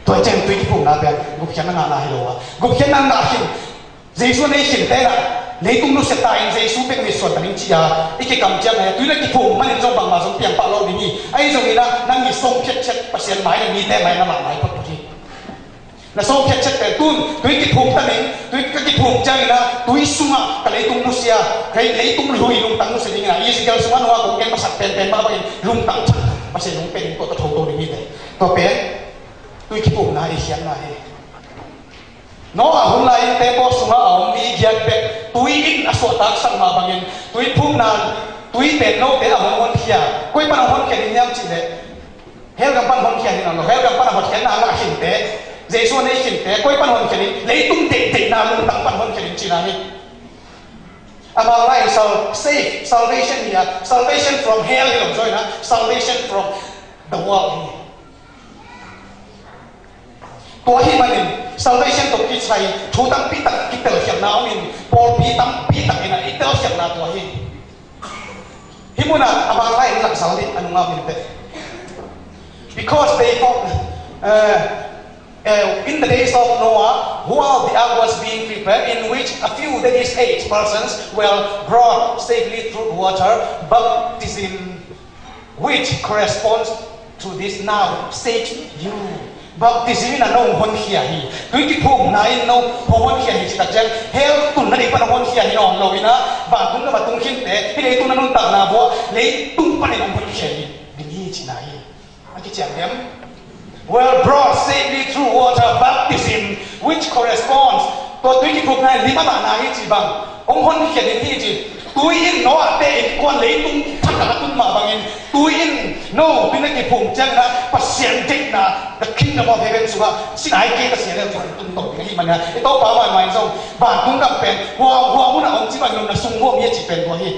Tua ciang tui kiphumna pen gupkhiatna ngahna hi lo a, gupkhiatna ngah khin. Jesu a nei khin te in ah, leitung nusia ta in Jesu bek mitsuan ta ning ci a i kikam ciang a, tui na kiphum manin zong bangmah zong piang pah lo ding hi. Ahi zongin ah, nang i sawm phiatphiat Pasian mai le mite mai na mah mai photphot hi. Na sawm phiatphiat pen, tun tui kiphum ta ning, tui ka kiphum ciangin ah, tui sungah ka leitung nusia, ka leitung lui lungtang nusia dingin ah, Ezekiel sungah Noah kong gen masak penpen mah bangin lungtang thak Pasian hong pia ding tawh ka thoto ding hi te. Tua pen tui kiphumna i khiatna hi. Noah hun lai-in teekawk sungah a om mi giat bek tui in a suahtaksak mah bangin, tui phumna, tui pen note a hong honkhia. Koi pan a hong honkhia ding hiam cih leh, hell gam pan hong honkhia hi nawn lo. Hell gam pan a hotkhiatna a ngah khinte, Jesu a nei khinte, koi pan hong honkhia ding, leitung deihdeihna lungtang pan hong honkhia ding cihna hi. A Mang lai-in sal-, save, salvation hi a, salvation from hell hi lo zaw in ah, salvation from the world hi. Tua ahih manin salvation tawh kisai thu tampi tak kitelkhialhna om in, pawlpi tampi tak in ah i telkhialhna tua hi. Hih munah a Mang lai-in laksal dih a nungah om in teh. Because they thought, uh, uh, in the days of Noah, while the ark was being prepared, in which a few, that is eight persons, were brought safely through water, baptism which corresponds to this now saves you. Baptism in ah no hong honkhia hi. Tui kiphumna in no hong honkhia hi cih tak ciang, hell tunna ding pan hong honkhia hi nawn lo in ah, vantung gam a tung khinte, hih leitung na nuntakna vua, leitung panin hong honkhia hi ding hi cihna hi. A kiciam diam? Were brought safely through water baptism, which corresponds. Tua tui kiphumna in lim a mahna hi cih bang, hong honkhia ding hi cih. Tui in Noah te innkuan leitung thak a tun mah bangin, tui in no tui na kiphum ciangin ah Pasian deihna, the kingdom of heaven sungah sinah kei ka sia leu cin tun to ding ahih manin ah, i Topa maimai zong vantung gam pen huam huam hun a om ci bangin na sung huam hi a ci pen tua hi.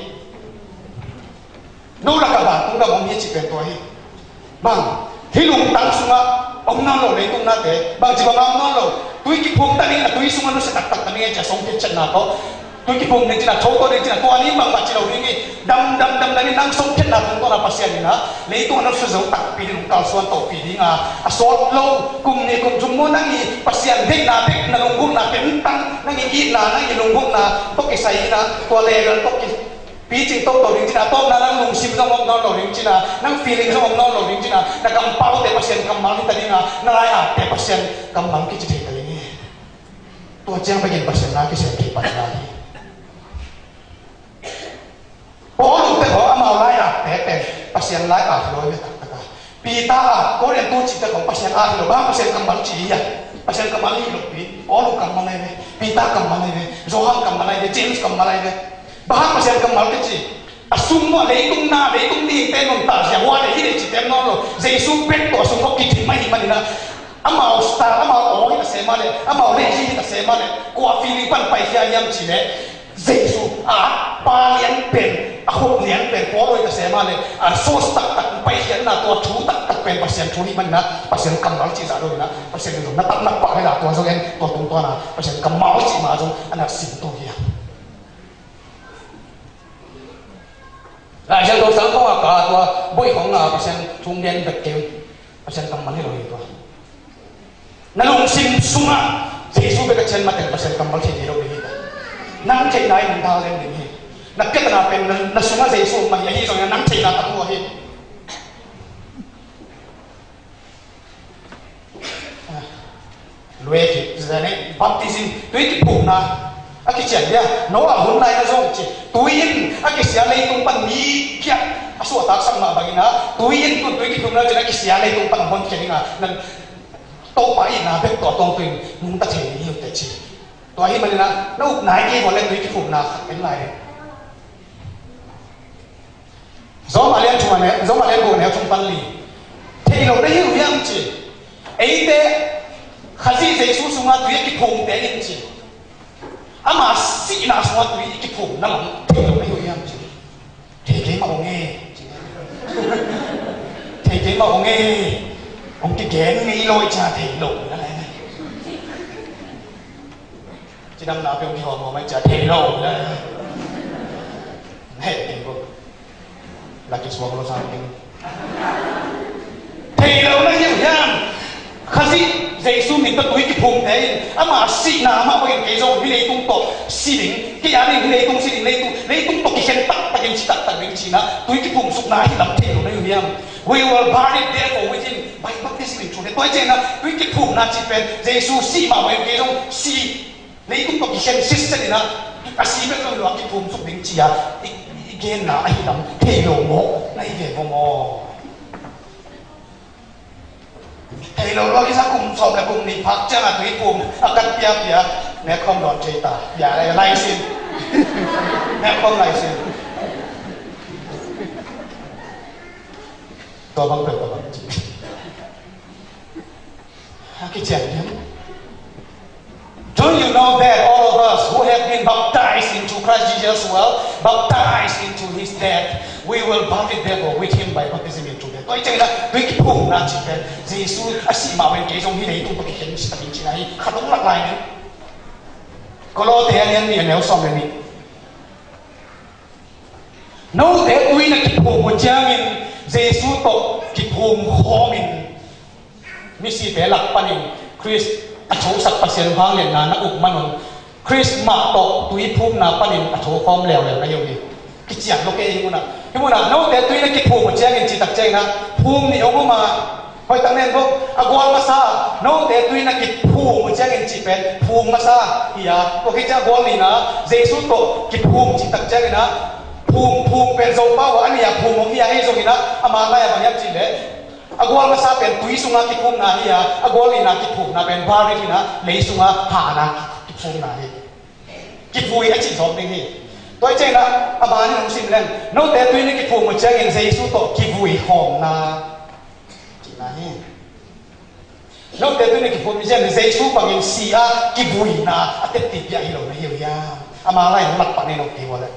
No lakah vantung gam om hi a ci pen tua hi. Bang, hih lungtang sungah om nawn lo leitung nate, bang ci bangah om nawn lo. Tui kiphum ta ning a, tui sungah nusia taktak ta ning e ci a song phiat ciatna tawh. Tui kiphum ning cin a, tho tawh ning cin a, tua ni bangmah ci lo ding hi. Dam, dam, dam, dam in nang song phiatna tungtawn a Pasian in ah leitung a nusia zo takpi ding, kalsuan topi ding a, a sawt lo kum nih kum thum maw nang i Pasian deihna bek, na lunggulhna bek tang, nang i itna, nang i lunggulhna tawh kisai in ah, tua level tawh ki picing toto ding cin a, a tawpna nang lungsim zong om nawn lo ding cin a, nang feeling zong om nawn lo ding cin a, na kampaute Pasian kammal hi ta ding a, na lai-atte Pasian kammal kici thei ta ding hi. Tua ciang bekin Pasian na kisem thei pan lai hi. Paul te khawng amau lai-atte pen Pasian lai-at hi lo hi ve taktak a. Peter a, Korin tu cihte khawng Pasian at hi lo, bang Pasian kammal ci hi a. Pasian kammal hi lo pi, Paul kammal hi ve, Peter kammal hi ve, Johan kammal hi ve, James kammal hi ve. Bang Pasian kammal kici. A sung maw leitung na, leitung mihingte nuntak zia hua le hi le ci tem nawn lo. Jesu bek tawh a sung maw kici mai hi manin ah, amau style, amau aw hi ta se mah le, amau le hi hi ta se mah le, kua feeling pan pai hi a hiam ci le, Jesu a pa lian pen, a khop lian pen Paul hi ta se mah le, a source taktak pai hian na, tua thu taktak pen Pasian thu hi manin ah, Pasian kammal ci zah lo in ah, Pasian in zong na tak nak pah hi la, tua zong en, tua tungtawn a Pasian kammal ci mah zong a na sin to hi a. Laisiangtho sang khawng a ka tua boih khawng a Pasian thu gen bek kei un. Pasian kammal hi lo hi tua. Na lungsim sungah Jesu bek a cian mateng Pasian kammal thei thei lo ding hi. Nang theihna in nang thang leng ding hi. Na piatna pen na, na sungah Jesu mah hi, ahi zongin nang theihna a tua hi. Luek hi, zane, baptism, tui kiphumna a kician dia, Noah hun lai na zong ci, tui in a kisia leitung pan mi kiat a suahtaksak mah bangin ah, tui in tun tui kiphumna cin a kisia leitung pan a hon kia ding a, nan Topa itna bek tua tawng tui in nungta thei ding hi uh teh ci. Tua hi manin ah, na up nai kei bawl le tui kiphumna khat en lai ding. Rom a lian thum a neu, Rom a lian guk a neu thum pan li. Thei lo na hi uh hiam ci. Eite Khazih Jesu sungah tui a kiphumte in ci. Ama sihna sungah tui i kiphum na lam thei lo na hi uh hiam ci. Thei kei mah ong e. Thei kei mah ong e. Ong kigen ngei lo i cia thei lo na lai na. Cidamna peuh kihawm hawm a i cia thei lo na. Hei, kei ko. Laki suang lo sang kei. Thei lo na hiam hiam. Khazih Jesu min tawh tui kiphumte in ama sihna mah bangin kei zong hih leitung tawh si ding, kei a ding hih leitung si ding, leitung, leitung tawh kikhen taktakin si taktak ding cihna tui kiphumsukna hi lam thei lo na hiam hiam. We will bury therefore with him by baptism into death. Tua hi ciangin ah tui kiphumna cih pen Jesu sih mah bangin kei zong si, leitung tawh kikhen sitset in ah, a si bek zong lo a kiphumsuk ding ci-a i, i genna ahi lam thei lo maw, na hi ve maw maw. Thei lo lo kisa kum sawm le kum nih phak ciang a tui phum a kat piapia, nek khawm dawn thei ta. Bia lai, lai sin. Nek khawm lai sin. Tua bang peuh tua bang ci. A kician hiam? Don't you know that all of us who have been baptized into Christ Jesus were baptized into his death? We will bury therefore with him by baptism into death. Tua hi ciangin ah tui kiphumna cih pen Jesu a sih mah bangin kei zong hih leitung tawh kikhen si takin cihna hi. Khat ong lak lai ning. Kolose a lian nih a neu sawm le nih. Note tui na kiphum uh ciangin Jesu tawh kiphum khawmin misite lak panin Khrist a thosak Pasian vangliatna na uk manun Khrist mah tawh tui phumna panin a tho khawm leuleu na hi uh hi. Kician lo kei hi munah. Hi munah note tui na kiphum uh ciangin cih tak ciangin ah phum nih hong om a, hoih tak nen bawk, a gual masa note tui na kiphum uh ciangin cih pen phum masa hi a, tua khit ciang a gual nihna Jesu tawh kiphum cih tak ciangin ah phum, phum pen Zopa uh a ni a phum hong hi a, hi zongin ah ama lai a bang hiam cih leh a gual masa pen tui sunga kiphumna hi a, a gual nihna kiphumna pen buried hi a, lei sunga hahna kiphumna hi. Kivui a cih zawk ding hi. Tua hi ciangin ah, a ban in hong sim leng, note tui na kiphum uh ciangin Jesu tawh kivui khawmna cihna hi. Note tui na kiphum uh ciangin Jesu bangin si a kivuina a tepti piak hi lo na hi uh hiam? Ama lai in lak pan in hong ti uh leh,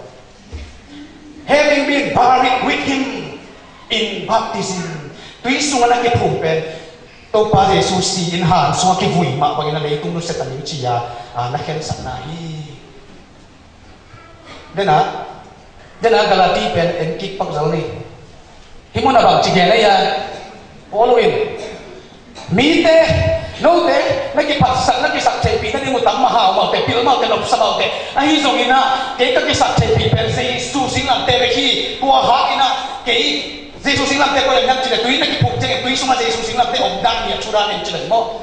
having been buried with him in baptism, tui sungah na kiphum pen Topa Jesu si in han sungah kivui mah bangin a leitung nusia ta ning ci-a, a, na khensatna hi. Dena, dena Galati pen en kik pak zo ni. Hih mun a bang ci gen a ia, Paul in, mite, note na kiphatsak, na kisak theihpih nading uh tam mah hau mah uh teh, pil mah uh teh, lopsa mah uh teh. Ahi zongin ah, kei ka kisak theihpih pen Jesu singlamteh bek hi. Tua hangin ah kei Jesu singlamteh koi ah hiam cih leh, tui na kiphum ciangin tui sungah Jesu singlamteh om dan hi a, thu dan in ci leh maw.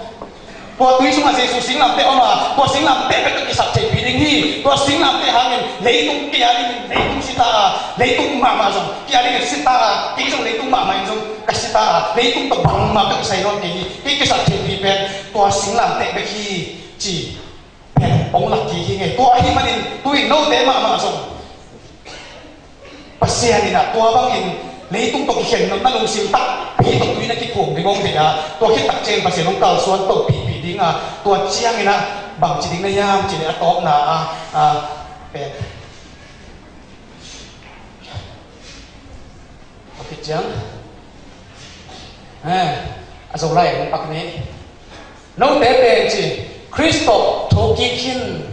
Tua tui sungah Jesu singlamteh om a, tua singlamteh bek ka kisak theihpih ding hi. Tua singlamteh hangin leitung kei a dingin leitung si ta a, leitung mahmah zong kei a dingin si ta a, kei zong leitung mahmah in zong ka si ta a, leitung tawh bangmah ka kisai nawn kei hi. Kei kisak theihpih pen tua singlamteh bek hi, ci pen hong lak kik hi ngei. Tua ahih manin tu-in note mahmah zong Pasian in ah tua bangin leitung tawh kikhen nopna lungsim takpi tawh tui na kiphum ding hong deih a, tua khit tak ciangin Pasian hong kalsuan tawh pihpih ding a, tua ciangin ah bangci ding na hiam cih leh a tawpna a, a, pen a khit ciang, eh, a Zolai hong pak ni. Note pen ci, Khrist tawh thokik khin.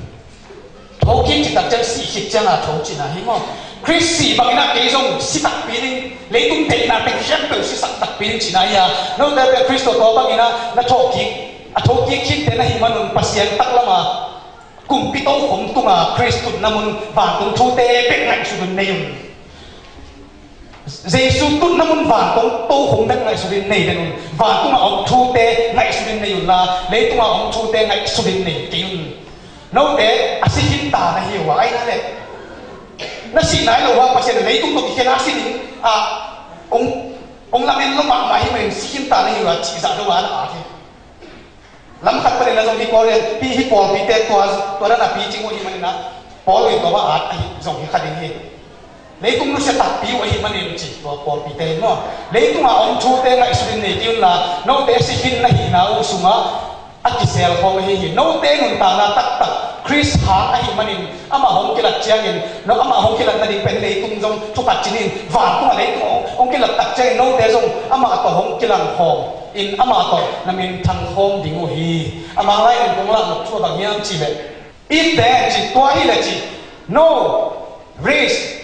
Thokik cih tak ciang sih khit ciang a tho cihna hi maw. Khrist sih bangin ah kei zong si takpi ding, leitung deihna teng khempeuh sisak takpi ding cihna hi a. Note pen Khrist tawh tua bangin ah na thokik, a thokik khinte na hih manun Pasian taklam a kumpi tokhom tunga Khrist tutna mun vantung thute bek ngaihsut un nei un. Jesu tutna mun vantung tokhom bek ngaihsut in nei den un. Vantung a om thute ngaihsut in nei un la, leitung a om thute ngaihsut in nei kei un. Note a si khin ta na hi uh a, ahi na leh na sih nai lo uh a, Pasian in leitung tawh kikhen a si ding a, hong, hong lamen lo mahmah hi manin si khin ta na hi uh a, cih zah lo a na at hi. Lam khat panin ah zong hih Korin, hih, hih pawlpite tua, tua dan a picing uh ahih manin ah, Paul in tua bang at ahi zong hi kha ding hi. Leitung nusia takpi uh ahih manin ci, tua pawlpite in maw. Leitung a om thute ngaihsut in nei kei un la, note si khin na hihna uh sungah a kisel khawm ahi hi. Note nuntakna taktak Khrist hang ahih manin, amah hong kilat ciangin, no, amah hong kilat nading pen leitung zong thukhat ci-in, vantung a leitung hong, hong kilat tak ciangin note zong amah tawh hong kilang khawm in, amah tawh na minthang khawm ding uh hi. A Manglai in kong lah nop thu a bang hiam cih leh, if then, ci, tua hi leh ci, no, race,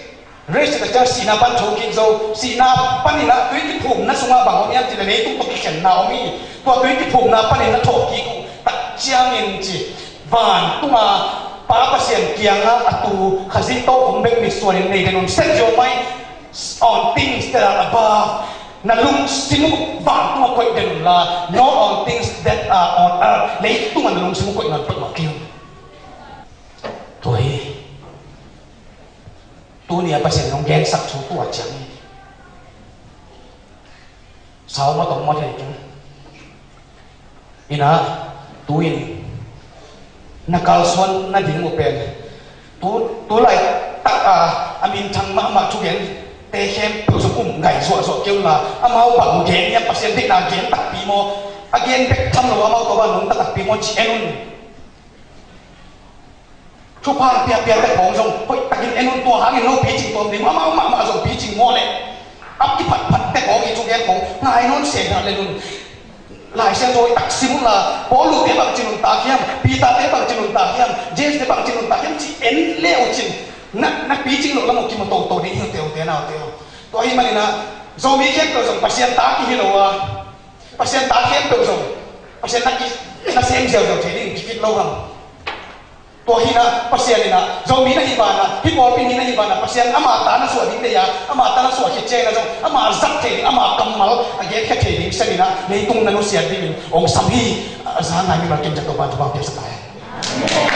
race cih tak ciang sihna pan thokik zo, sihna panin ah tui kiphumna sungah bang om hiam cih leh leitung tawh kikhenna om hi. Tua tui kiphumna panin na thokik uh tak ciangin ci, vantung a Pa Pasian kiangah a tu Khazih tokhom bek mitsuan in nei den un, set your mind on things that are above. Na lungsim uh vantung a koih den un la, not on things that are on earth. Leitung a na lungsim uh koih nawn peuhmah kei un. Tua hi. Tuni a Pasian in hong gensak thu tua ciang hi. Sau mah tawh mah thei keng. Inah, tu-in na kalsuan nading uh pen, tu, tu laitak a, a minthang mahmah thugente khempeuh zong um ngai zuahzuah kei un la, amau bang gen hiam, Pasian deihna gen takpi maw, a gen bek tham lo amau tua bang nungta takpi maw ci en un. Thupha piapia te khawng zong hoih takin en un, tua hangin no picing tuam ding, amau mahmah zong picing maw leh. A kiphatphat te khawng i thugen khawng ngai nawn se dah le nun. Lai Siangtho hoih tak sim un la, Paul te bang ci nuntak hiam, Peter te bang ci nuntak hiam, James te bang ci nuntak hiam ci en le uh cin. Na, na picing loh lam uh kimu toto ding hi uh te uh te nau te uh. Tua ahih manin ah, Zomi khempeuh zong Pasian ta kihi lo a, Pasian ta khempeuh zong Pasian na ki, na sem ziauziau thei ding kifit lo hang. Tua hi na, Pasian in ah, Zomi na hih banah, hih pawlpi mi na hih banah, Pasian ama ta na suah ding deih a, ama ta na suah khit ciangin ah zong, ama zat thei ding, ama kammal a genkhia thei ding sem in ah, leitung na nusiat dingin hong sam hi. A za ngai mimal kim ciat Topa'n thupha piaksak ta hen.